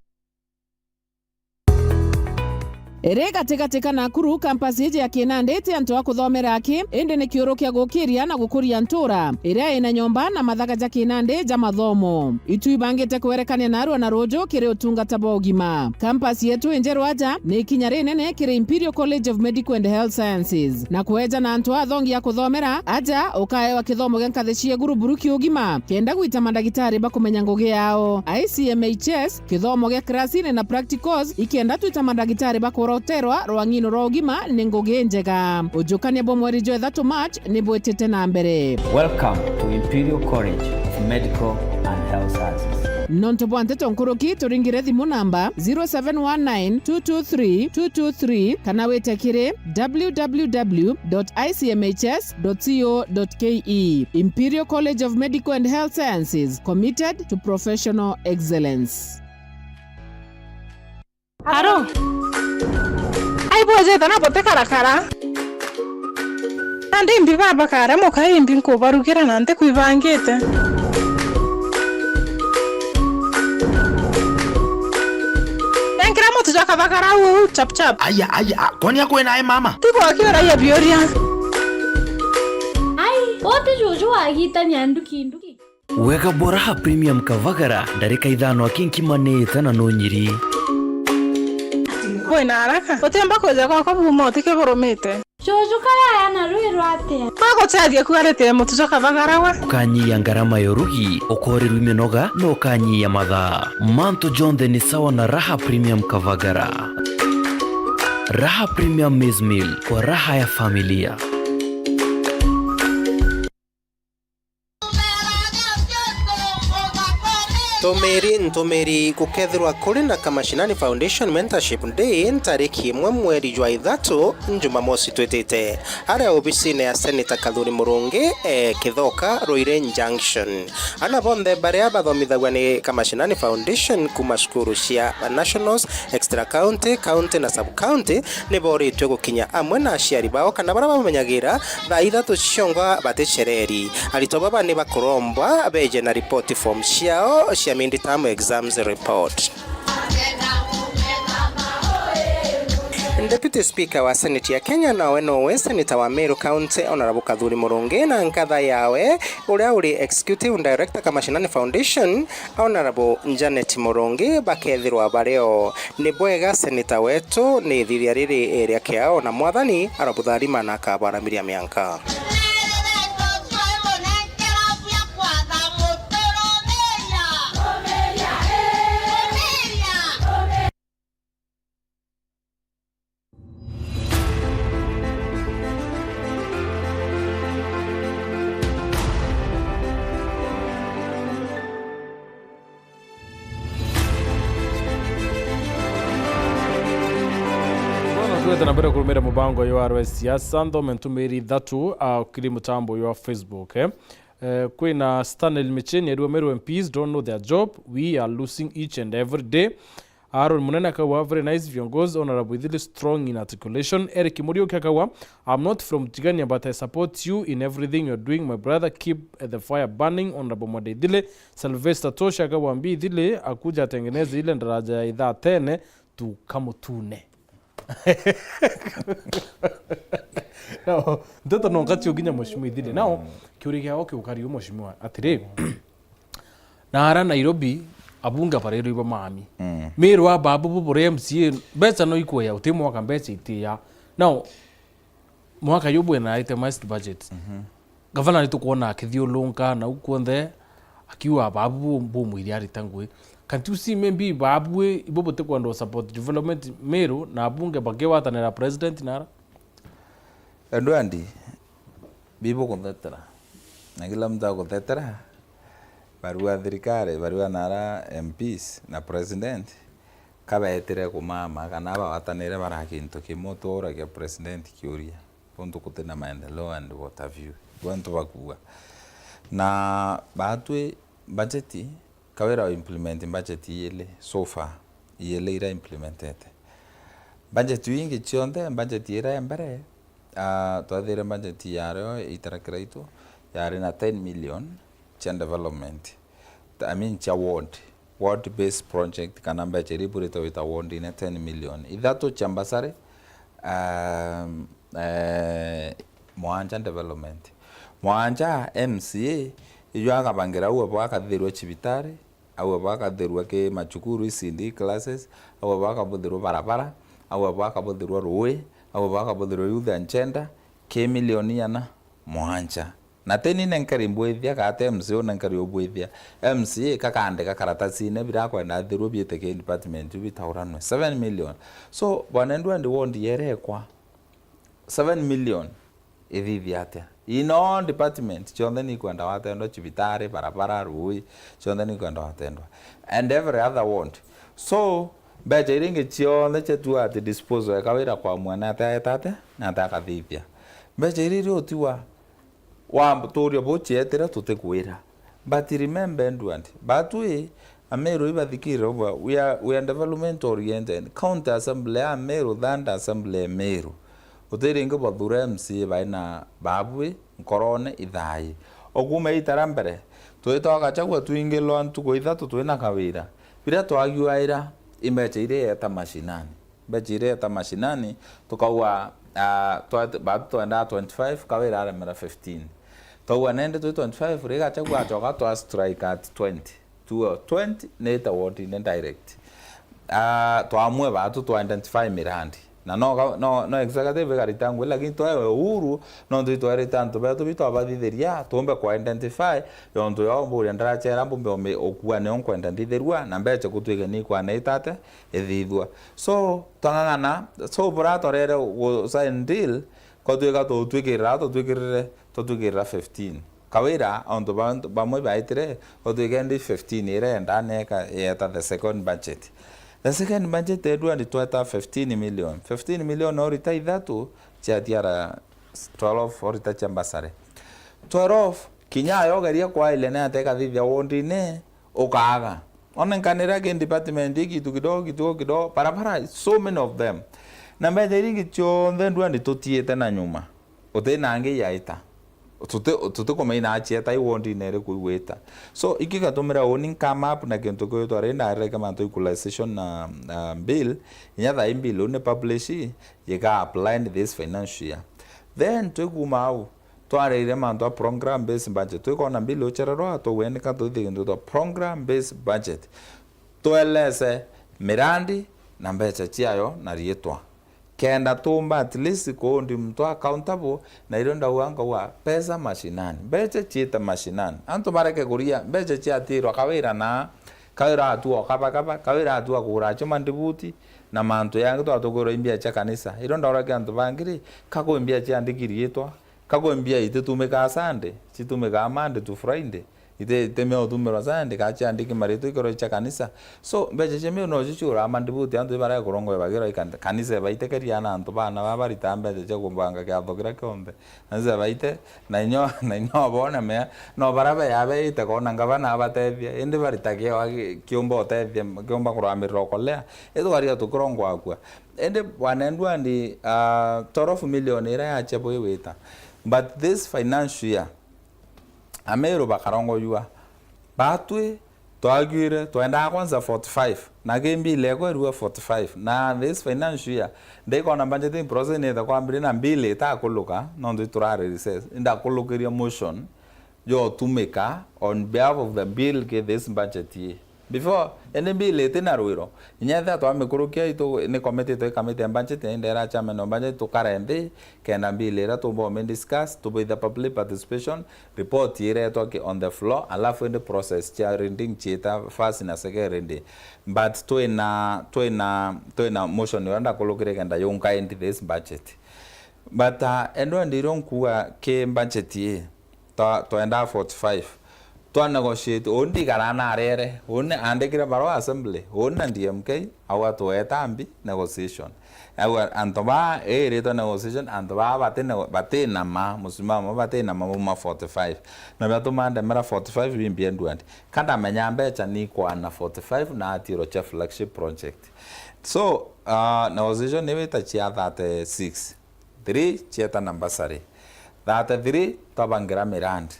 Iri gatigati ka Nakuru, campus iji ya Kinandi ti antu a kuthomera aki, indi ni kiuru kia gukiria na gukuria ntura iria ina nyomba na mathaga ja Kinandi ja mathomo. Itu ibangite kwerekania narua na ruuju kiri utungata bwa ugima. Campus yetu injeru aja ni ikinya rinene kiri Imperial College of Medical and Health Sciences, na kweja na antu athongi a kuthomera aja ukaewa kithomo gia nkathi cia iguru buru kia ugima, kenda gwita mandagitari bakumenya ngugi yao. I C M H S, kithomo gia kirasini na practicals, ikenda twita mandagitari bakoroterwa rwang'ino rwa ugima ni ngugi njega. Ujukania bwa mweri jwa ithatu March ni bwitite na mbere. Welcome to Imperial College of Medical and Health Sciences. Nontu bwa nteto nkuruki, turingire thimu namba zero seven one nine two two three two two three kana wite kiri w w w dot i c m h s dot co dot k e. Imperial College of Medical and Health Sciences, committed to professional excellence. Aro. I Bwejete na butikarakara. Nandi imbi baba kare muka imbi nkubarugira na ntikwibangite. Nenkira mutu jwa kathagara uu chap chap. Aya, aya, a, kwani akwena e mama? Tigwa kiuragia biuria. Ai, uti juju wagitania nduki nduki. Wega bwa Raha Premium Kavagara, ndarika ithano aki nkima ni ita na nunyiri. Kwina haraka. Utiumba kwija gwakwa buma utike burumite. Juju kayaya na rwi rwatia? Aguteethia kuarite mutu jwa kavagara we. Ukanyia ngarama ya urugi, ukorirwi minoga, na ukanyia mathaa. Mantu jonthe ni sawa na Raha Premium Kavagara. Raha Premium Maize Meal, kwa raha ya familia. Ntumiri, ntumiri, gukethirwa kuri na Kamashinani Foundation Mentorship Day ntariki imwe mweri jwa ithatu, Njumamosi twitite, aria obisine ya Senator Kathuri Murungi, e, Kithoka, Ruiri Junction. Ana bonthe baria bathomithagua ni Kamashinani Foundation kuma cukuru cia Nationals, Extra County, County na Sub County, ni boritwe gukinya amwe na aciari bao kana baria bamenyagira thaa ithatu cionga baticereri. Aritwa baba ni bakurombwa beje na report form ciao cia midterm exams report. Deputy Speaker wa Senate ya Kenya nawe nowe Senator wa Meru County, Honourable Kathuri Murungi, na nkatha yawe uria uri Executive Director Kamashinani Foundation, Honourable Janet Murungi, bakethirwa bario. Ni bwega, Seneta wetu, ni ithithia riri ria kiao, na Mwathani arobutharima na akabaramiria mianka. Bono twete na mbere kurumira mubango yo arwe siasa, nthome ntumiri ithatu, ah, kiri mutambo yo Facebook, eh. Eh, kwina Stanley Micheni, erua Meru M Ps don't know their job, we are losing each and every day. Aaron Munene akauga, "Very nice viongozi, Honourable Ithili strong in articulation." Eric Muriuki akauga, "I'm not from Tigania, but I support you in everything you're doing, my brother. Keep, eh, the fire burning, Honourable Mwende Ithili." Sylvester Tosha akauga, "Mbi Ithili akuja atengeneze ile daraja ya Ithaa Tene, tukamutune." No, nteto no ngacio nginya Mheshimiwa Ithili. Now, kiuria giao kiukari u Mheshimiwa, atiri, na ara Nairobi, abunge barirwe iba mami. Mm. Meru a babu bu buri M C A, mbeca no ikwea, uti mwaka mbeca itiya. Now, mwaka yu bwina itemized budget. Mhm. Gavana ni tukwona akithiurunka nau kwonthe, akiuga babu bu-, bumwire arita ngui. Can't you see maybe babu i-, ibo butikwenda u support development Meru na abunge bakigwatanira president nara? Edward, bibuguthetera. Na kila mtu aguthetera, barua thirikari, barua nara M Ps na president, kabeetire kumama kana bagwatanire bara kintu kimwe, tuuragia president kiuria, untu gutina maendeleo and what have you. Gwe ntu bakuuga. Na batwi budget, kawira wa implement budget iili so far, iili ira implementete. Budget iu ingi cionthe, budget ira ya mbere, ah, twethire budget yario itara kiraitu, yari na ten million cia development. I mean, cia ward. Ward based project, kana mbeca iria iburite gwita ward ine ten million. Ithatu cia bursary, um, eh, mwanja development. Mwanja M C A, ijo akabangira au abo akathirwa cibitari, au abo akathirwa ki macukuru, E C D classes, au abo akabuthirwa barabara, au abo akabuthirwa ruui, au abo akabuthirwa youth and gender, ki milioni iana mwanja. Na teni nenkari mbwithia, kana te M C A unenkari ubwithia. M C A kakandika karatasine birakwenda athirwe biite ki department iu bitauranwe. Seven million. So, bwana Edward, ward yerekwa seven million ithithia atia? In all department, cionthe nikwenda watendwa, cibitari, barabara, ruui, cionthe nikwenda watendwa. And every other ward. So, mbeca iria ingi cionthe ciatua ati disposal eka wira kwa mwene ate aeta atia, na ate akathithia. Mbeca iria iria utiwa wambuturia bucietire tutikwira. But remember, Edward, batwi Ameru ibathikirire ubwa, we are, we are development oriented. County Assembly ya Meru, Thunder Assembly ya Meru. Uti ringi bwathure M C A baina babui, nkorone, ithai. O kuuma itara mbere, twitwa Gachagua twingilwa ntuku ithatu twina Kawira. Biria twagiuaira, imbecha iria ieta mashinani. Mbecha iria ieta mashinani, tukauga, ah, twa-, batu twendaa twenty-five, Kawira aremera fifteen. Twauga nende twi twenty-five, ri Gachagua acoka twa strike at twenty. Tuo twenty nite ward-ine direct. Ah, twamue batu twa identify mirandi. Na no ga-, no, no executive ikarita ngugi, lakini twewe uhuru, nontu itwerite antu betu bi twabathithiria, tumbe kwa identify, yontu yo mburia ndarachera mbumbe ome ukua nio nkwenda ndithirua, na mbecha gutwike ni ikwana itate, ithithua. So, twang'ang'ana, so bura twarere gu sign deal, ko twika tutwikirira, tutwikirire, tutwikirira fifteen. Kawira, ontu ba-, bamwe baitire, utwike ndi fifteen iria yenda neka, yeta the second budget. The second budget, Edward, tweta fifteen million. Fifteen million orita ithatu, cia tiara twelve orita cia mbasare. Twelve, kinya ayo ugeria kwaile ni atia ikathithia ward-ine, ukaaga. Ona nkanira ki department ii gitu kidogo, gitu kidogo, barabara, so many of them. Na mbecha iria ingi cionthe ndua ni tutiite na nyuma. Uti na angi yaita. Tuti, tutikumaina acieta i ward-ine iriku igwita. So, iki gatumira uni nkama up na kintu kiu twarenda areke mantu equalization na, na bill, inya thaa i bill uni publish, yika apply in this financial year. Then, twikuma au, twarire mantu a program based budget. Twikona bill uchererwa, tugwenika tuthi kintu twa program based budget. Tuelese mirandi na mbecha ciayo na riitwa. Kenda tumba at least kuundi muntu accountable, na irio ndauga nkauga, pesa mashinani. Mbecha ciite mashinani. Antu bareke kuria, mbecha ciatirwa Kawira na, Kawira atua ukabakaba, Kawira atua kugura chuma ndibuti, na mantu yangi twatukirwa imbia cia kanisa. Irio ndauragia antu bangi ri, kakwi mbia ciandiki riitwa, kakwi mbia ititumikaa Sunday, citumikaa Monday to Friday. Ite, ite mia utumirwa Sunday, kachiandiki maritwa ikero cia kanisa. So, mbecha cia mio no cichura ama ndibuti antu ibarega kurongwa bagirwa ikan-, kanisa ibaitekeria na antu bana ba barita mbecha cia kumbanga kiatho kiria kionthe. Kanisa ibaite, na inyo, na inyo bona mea, no bara be yabeite kona ngabana abatethia, indi barita kio kiumba utethia, kiumba kuramirira ukolea. Ithugaria tukirongwa akua. Indi bwana Edward, ah, twelve million iria yacha bwi wita. But this financial year, Ameru bakarongojua. Batwi, twaguire, twendaa kwanza forty-five. Na ki bill ekwa irua forty-five. Na this financial year, ndikona budgeting process nite kwambiria na bill itakuluka, nontu iturari recess. Indakulukiria motion, yotumika on behalf of the bill ki this budget ii. Before, indi bill iti na rwiro. Inya ethira twamikurukia, itu-, ni committee twi committee ya budget, na indera chairman wa budget, tukare nthi, kenda bill iria tuumba umi discuss, tubwitha public participation, report iretwa ki on the floor, alafu indi process cia reading ciita first na second reading. But twina, twina, twina motion iria ndakurukire kenda yunka into this budget. But, uh, Edward, irio nkuga ki budget ii, twa-, twendaa forty-five. Twa negotiate, uni ndigara na arere, uni andikire barua assembly, uni na D M K, au atweta mbi negotiation. Au antu ba, iritwe negotiation, antu ba bati nego-, bati na ma, musimamo bati na ma, buma forty-five. Na biatuma ndemera forty-five bimbi Edward. Kandamenya mbecha ni kwana forty-five na atiro cha flagship project. So, uh, negotiation ni wita chia thirty-six. Three chieta na bursary. Thirty-three twabangira mirandi.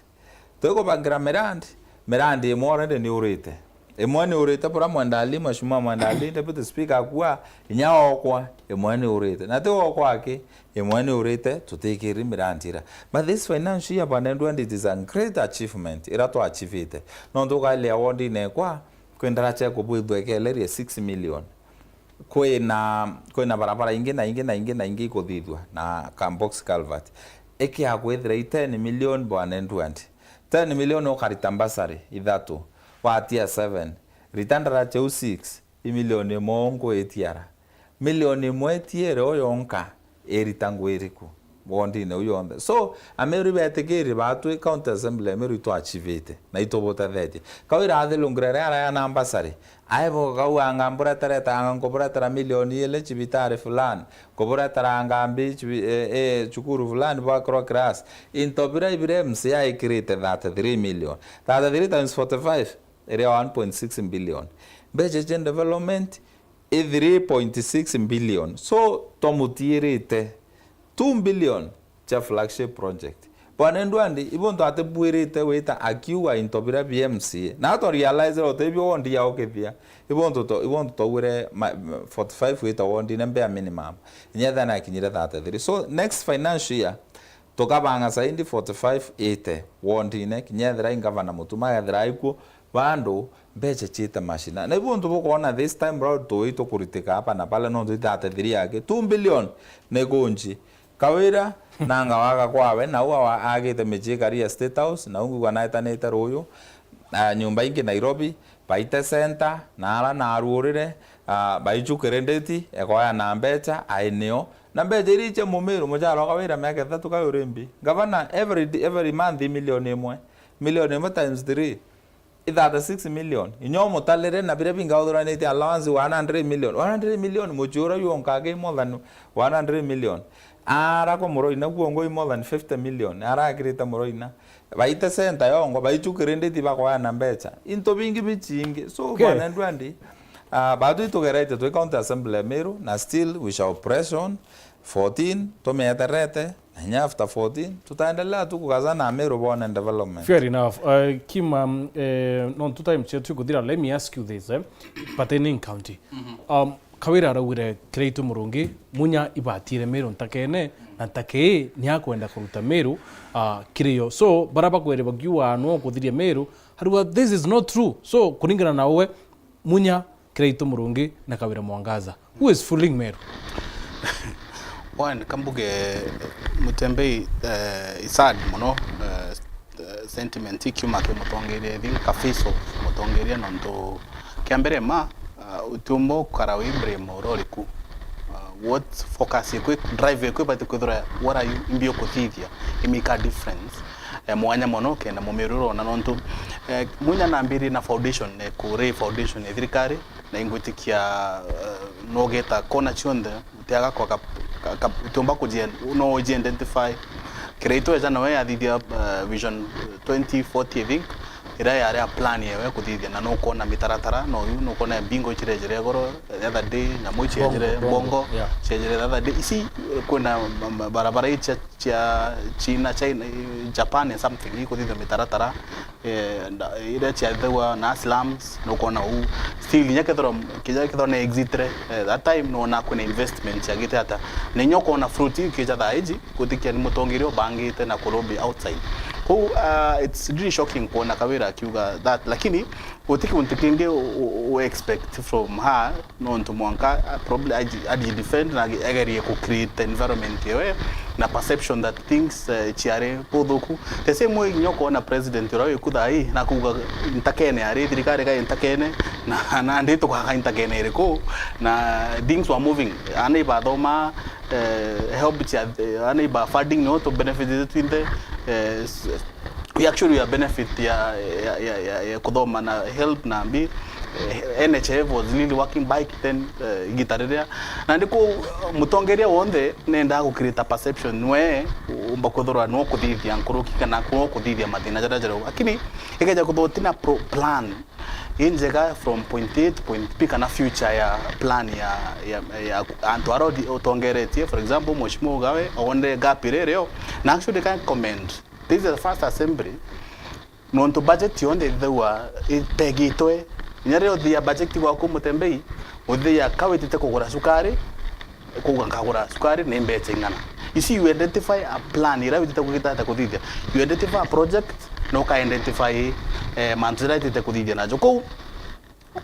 Twikubangira mirandi, mirandi imwe already ni urite. Imwe ni urite bura Mwenda Ali, Mheshimiwa Mwenda Ali, Deputy Speaker akua, inya okwa, imwe ni urite. Na ti okwa aki, imwe ni urite, tutikiri mirandi ira. But this financial year, bwana Edward, it is a great achievement ira twa achievite. Nontu ukailea ward-ine ekwa, kwendera che kubwithwa ikelerie six million. Kwina, kwina barabara ingi na ingi na ingi na ingi ikuthithua na ka box culvert. Ikia kwithira i ten million bwana Edward. Ten million ukarita bursary ithatu, watia seven. Rita ndarache u six, i million imwe unku itiara. Million imwe itiere o yonka. Irita ngui iriku wondine u yonthe? So, Ameru betikiri batwi County Assembly ya Meru itwachivite na itubutethetie. Kau irathilungire ria araya na mbasari, aibo kau anga mbureteretanga nkuburetera milioni ili cibitari fulani, kuburetera anga mbi cibi-, e, e, cukuru fulani bwakirwa class. Into bira ibire M C A ikirite thirty-three million. Thirty-three times forty-five, iria one point six billion. Mbeca cia development i three point six billion. So, twamutiirite two billion cia flagship project. Bwana Ndwandi, ibonto atibwirite wita akiuga into biria bia M C A. Na atwa realize utibio wondi ya ukithia. Ibonto to, ibonto twaugire ma-, forty-five wita wondi ne mbea minimum. Inya ethira nakinyire thirty-three. So, next financial year, tukabanga zaidi forty-five eighty wondine, kinya ethira i ngavana Mutuma, ethira aikuo, bandu mbeca ciite mashina. Na ibu untu bukwona this time round tui tukuritika hapa na pale, nontu i thirty-three yake, two billion ni kunji. Kawira, nanga waga kwawe, nau awa-, agite michii kari ya State House, nau ngigwa naetanite ruyu, ah, nyumba ingi Nairobi, baite center, na ara naruurire, ah, baichukire ndeti, ekoya na mbeca, aeneo. Na mbeca iria icia Mumiru, muchara wa Kawira miaka ithatu kai uri mbi. Gavana, every, every month i milioni imwe. Milioni imwe times three. I thirty-six million. Inya umutalire na biria bingi authuranitie allowance one hundred million. One hundred million, muchii uria yonka agi more than one hundred million. Ara kwa Muroina guo ngo i more than fifty million. Ara akirite Muroina. Baite center yongo, baichukire ndeti bakoya na mbeca. Into bingi bichingi. So, okay. Bwana Ndwandi, ah, batu itugerete twi county assembly ya Meru, na still we shall press on. Fourteen, tumieterete, na inya after fourteen, tutaendelea tu kugaza na Meru bone development. Fair enough. Uh, Kim, um, eh, nontu time cietu ikuthira, let me ask you this, eh? Pertaining county. Um, Kawira araugire Kiraitu Murungi, Munya ibatire Meru ntakene, na ntake ii ni akwenda kuruta Meru, uh, kiri yo. So, bara bakwere bakiuga no kuthiria Meru, harua, this is not true. So, kuringana na uwe, Munya, Kiraitu Murungi na Kawira Mwangaza. Who is fooling Meru? One, kambuge, Mutembei, eh, is sad muno, eh, eh, sentiment ikiuma ki mutongeria, I think a face of mutongeria, nontu kia mbere ma, uh, utiumba ukara wi blame ura uriku. Uh, what focus ikwi, drive ikwi, but kwithira what are you, imbi ukuthithia, i make a difference. Eh, mwanya mono kenda Mumiru urona nontu, eh, Munya nambirie na foundation, eh, kuri foundation ya thirikari, na ingwitikia, eh, nogeta kona cionthe, utiaga kwa ka, ka, ka, utiumba kuji-, no uji identify. Kiraitu eja nawe athithia, eh, vision twenty forty, I think, iria yari a plan yewe kuthithia, na nukona mitaratara, no yu nukona mbingo ichirejere igoro, the other day, nyamu ichirejere, Bongo, Bongo, Bongo, yeah. Ichirejere the other day. Isi, eh, kwina ma-, ma-, barabara icha cia China, China, Japan and something, ikuthithia mitaratara, eh, nda-, iria ciathithagua na slums, nukona uu. Still, inya kethirwa, kinya kethirwa ni exit re, eh, that time nona kwina investment ciagite ata. Na inya ukona fruit iu ikija thaa iji, gutikia ni mutongeria ubangite na ku lobby outside. Kou, uh, it's really shocking kuona Kawira akiuga that, lakini guti kiuntu kingi u, u, u expect from her, nontu mwanka, uh, probably aji-, aji defend na age-, agerie ku create environment yewe na perception that things, uh, ciari buthuku. The same way, inya ukona president uria wiku thaa ii na kuuga ntakene ari thirikari kai ntakene, na, na ndi tukaga ntakene iriku, na things were moving. Ana ibathoma, eh, help cia, eh, ana iba funding no tu benefit twinthe, eh, s-, we actually we are benefit ya, ya, ya, ya, ya kuthoma na help na mbi, eh, N H I F was really working back then, eh, igita riria. Na ndiku mutongeria wonthe nendaa ku create a perception nwe umba kuthirwa no kuthithia nkuruki kana no kuthithia mathina jaria jarau. Lakini ikeja kuthwa utina pro-, plan injega from point A to point B kana future ya plan ya, ya, ya antu aria uthi-, utongeretie. For example, Mheshimiwa Ugawe, onde gap iria irio. Na actually can comment. This is the first assembly. Nontu budget yonthe ithithagua ipegitwe. Inya riria uthia budget gwaku Mutembei, uthia ka witite kugura cukari, kuuga nkagura cukari ni mbeca ing'ana. Ici you identify a plan iria witite kugita ata kuthithia. You identify a project, na uka identify, eh, mantu jaria itite kuthithia najo. Kou,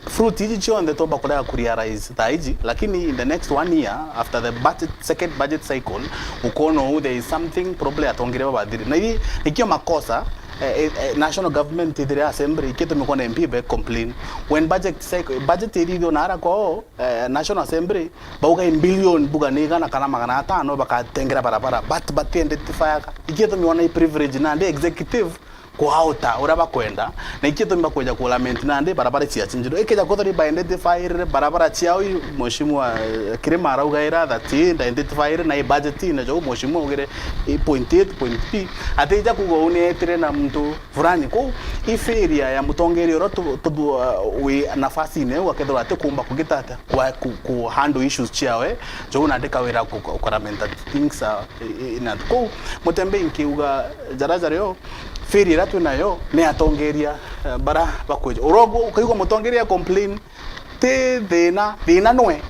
fruit iji cionthe tumba kurega ku realize thaa iji, lakini in the next one year, after the budget, second budget cycle, ukona uu there is something probably atongeria babathiri. Na ii nikio makosa, eh, eh, eh, national government ithire assembly, ikitumi kwona M P be complain. When budget cycle, budget irithio na ara kwao, eh, national assembly, bauga in billion buga ni igana kana magana atano bakatengera barabara, but bati identifyaga. Ikitumi wona i privilege nandi executive, kuauta uria bakwenda, na ikio tumba kwija ku lament nandi barabara cia chinjiro. Ikija kwithirwa iba identifyire barabara ciao i, Mheshimiwa, eh, Kirima araugaira that i identifyire na i budget ine jo, Mheshimiwa augire i point A to point B. Atija kuuga uu ni etire na muntu fulani. Kou i failure ya mutongeria uria tu, tu, uh, wi nafasine iu akethirwa atikumba kugita atia kwa ku, ku handle issues ciawe, jo nandi kawira ku, ku, ku lament that things are i, i, na kou Mutembei nkiuga jara jario, failure iria twi nayo ni atongeria, eh, bara bakwija. Urogo ukaigua mutongeria complain, ti thina, thina nwe.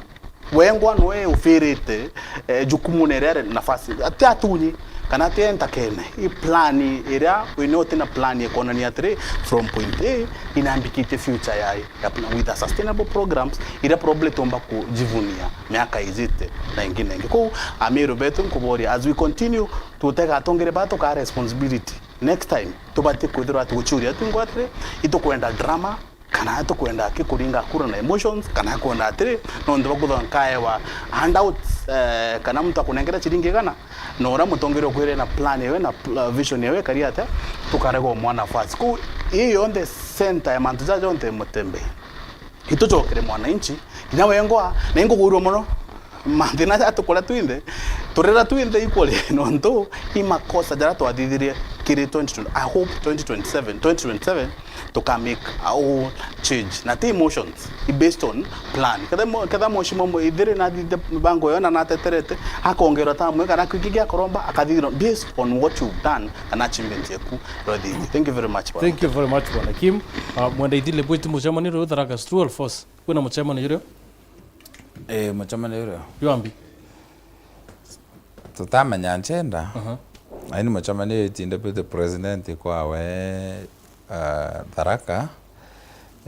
Wengwa nwe ufirite, eh, jukumu ne ria ari nafasi. Ati atunyi, kana ati entakene. I plan iria wina uti na plan ikonania atiri, from point A, inambikitie future ya, ya plan with a sustainable programs, iria probably tumba kujivunia miaka ijite na ingi na ingi. Kou, Amiru betu nkuboria, as we continue, tutega atongere ba tukaa responsibility. Next time, tubati kwithirwa tuguchuria tu ngwatire, itukwenda drama, kana tukwenda ki kuringa kura na emotions, kana kwenda atiri, nontu bakwithirwa nkaewa handouts, eh, kana muntu akunengera chiringi igana, na uria mutongeria ukwire na plan yawe na pl-, vision yawe ikari atia, tukarega umwa nafasi. Kou, ii yonthe center ya mantu jaja jonthe Mutembei. Itucokere mwananchi, kinya wengwa, na inkuguirwa mono. Mathina jaja tukuria twinthe, turira twinthe equally, nontu i makosa jaria twathithirie kiri twenty twenty, I hope twenty twenty-seven, twenty twenty-seven, tuka make a whole change. Na ti emotions, i based on plan. Ketha mo-, ketha mheshimiwa mo-, ithiri nathithia mibango yo na nateterete, akongerwa tamu, kana kwingi giakoromba, akathithirwa based on what you've done, kana achievement yaku. Thank you very much, Bwana. Thank you very much, Bwana Kim. Uh, Mwenda Ithile, bwiti mucemanio riu Tharaka Street, Force. Kwina mucemanio jurio? Eh, mucemanio jurio? Jwambi? Tutamenya agenda. Aha. Aini mucemanio iti deputy president kwawe, uh, Tharaka,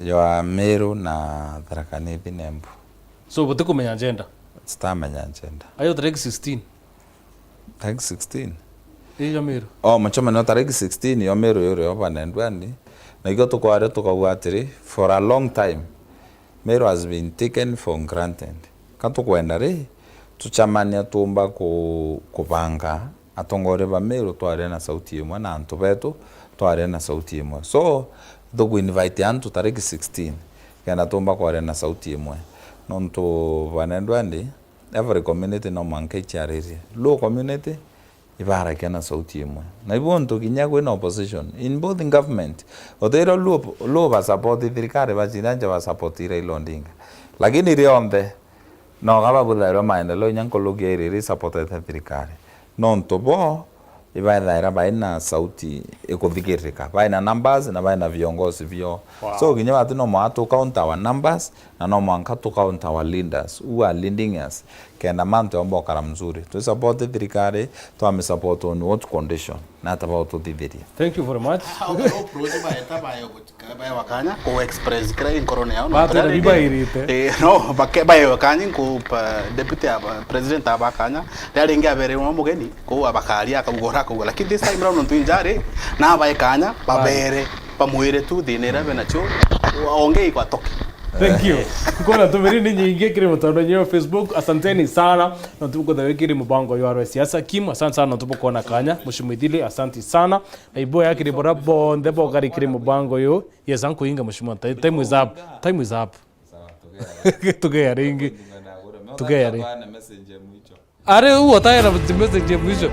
jwa Meru na Tharaka Nithi Nembu. So, butikumenya agenda? Tutamenya agenda. Ayo tariki sixteen? Tariki sixteen? Ii, ya Meru. Oh, mucemanio tariki sixteen yo Meru yuri yo banendwani. Na ikio tukwaria tukauga atiri, for a long time, Meru has been taken for granted. Ka tukwenda ri, tucemania tuumba ku-, kubanga atongoria ba Meru twaria na sauti imwe na antu betu twaria na sauti imwe. So, tuku invite antu tariki sixteen, kenda tuumba kwaria na sauti imwe. Nontu banendwani, every community no mwanka iciaririe. Luo community ibarakia na sauti imwe. Na ibo ntu kinya kwina opposition in both government. Utira Luo, Luo ba support thirikari, bacira nja ba support Raila Odinga. Lakini rionthe, no ga babuthairwa maendeleo inya nkuruki ya iria iri supportete thirikari. Nontu bo, ibaethaira baina sauti ikuthikiririka. Baina numbers na baina viongozi bio. Wow. So, kinya batu no mwanka tu count our numbers, na no mwanka tu count our leaders who are leading us. Kenda mantu yomba ukara mzuri. Tu support thirikari, twami support on what condition? Na ata baututhithiria. Thank you very much. Ka baewa kanya ku express kira i nkorone yao. Batwira bibairite. Eh, no, bake-, baewa kanya ku pa-, deputy aba, president aba kanya. Ria ringi abere mwa mugeni, ku abakaria, akauga ura, akauga. Lakini this time round, nontu injari, na abae kanya, babere, bamwire tu thina iria bena cio, ongei kwa toki. Thank you. Nkona tumiri ni nyingi kiri mutandao wa Facebook. Asanteni sana. Nontu bukutha wikiri mubango ywa arwe siasa. Kim, asante sana nontu bukona kanya. Mushimwithili, asante sana. Na ibo yakiri bora bonthe bokari kiri mubango yu. Yes, ankuinga mushimo. Ti-, time is up. Time is up. Tugeya ringi. Tugeya ringi. Ari u otayera message ya mwisho.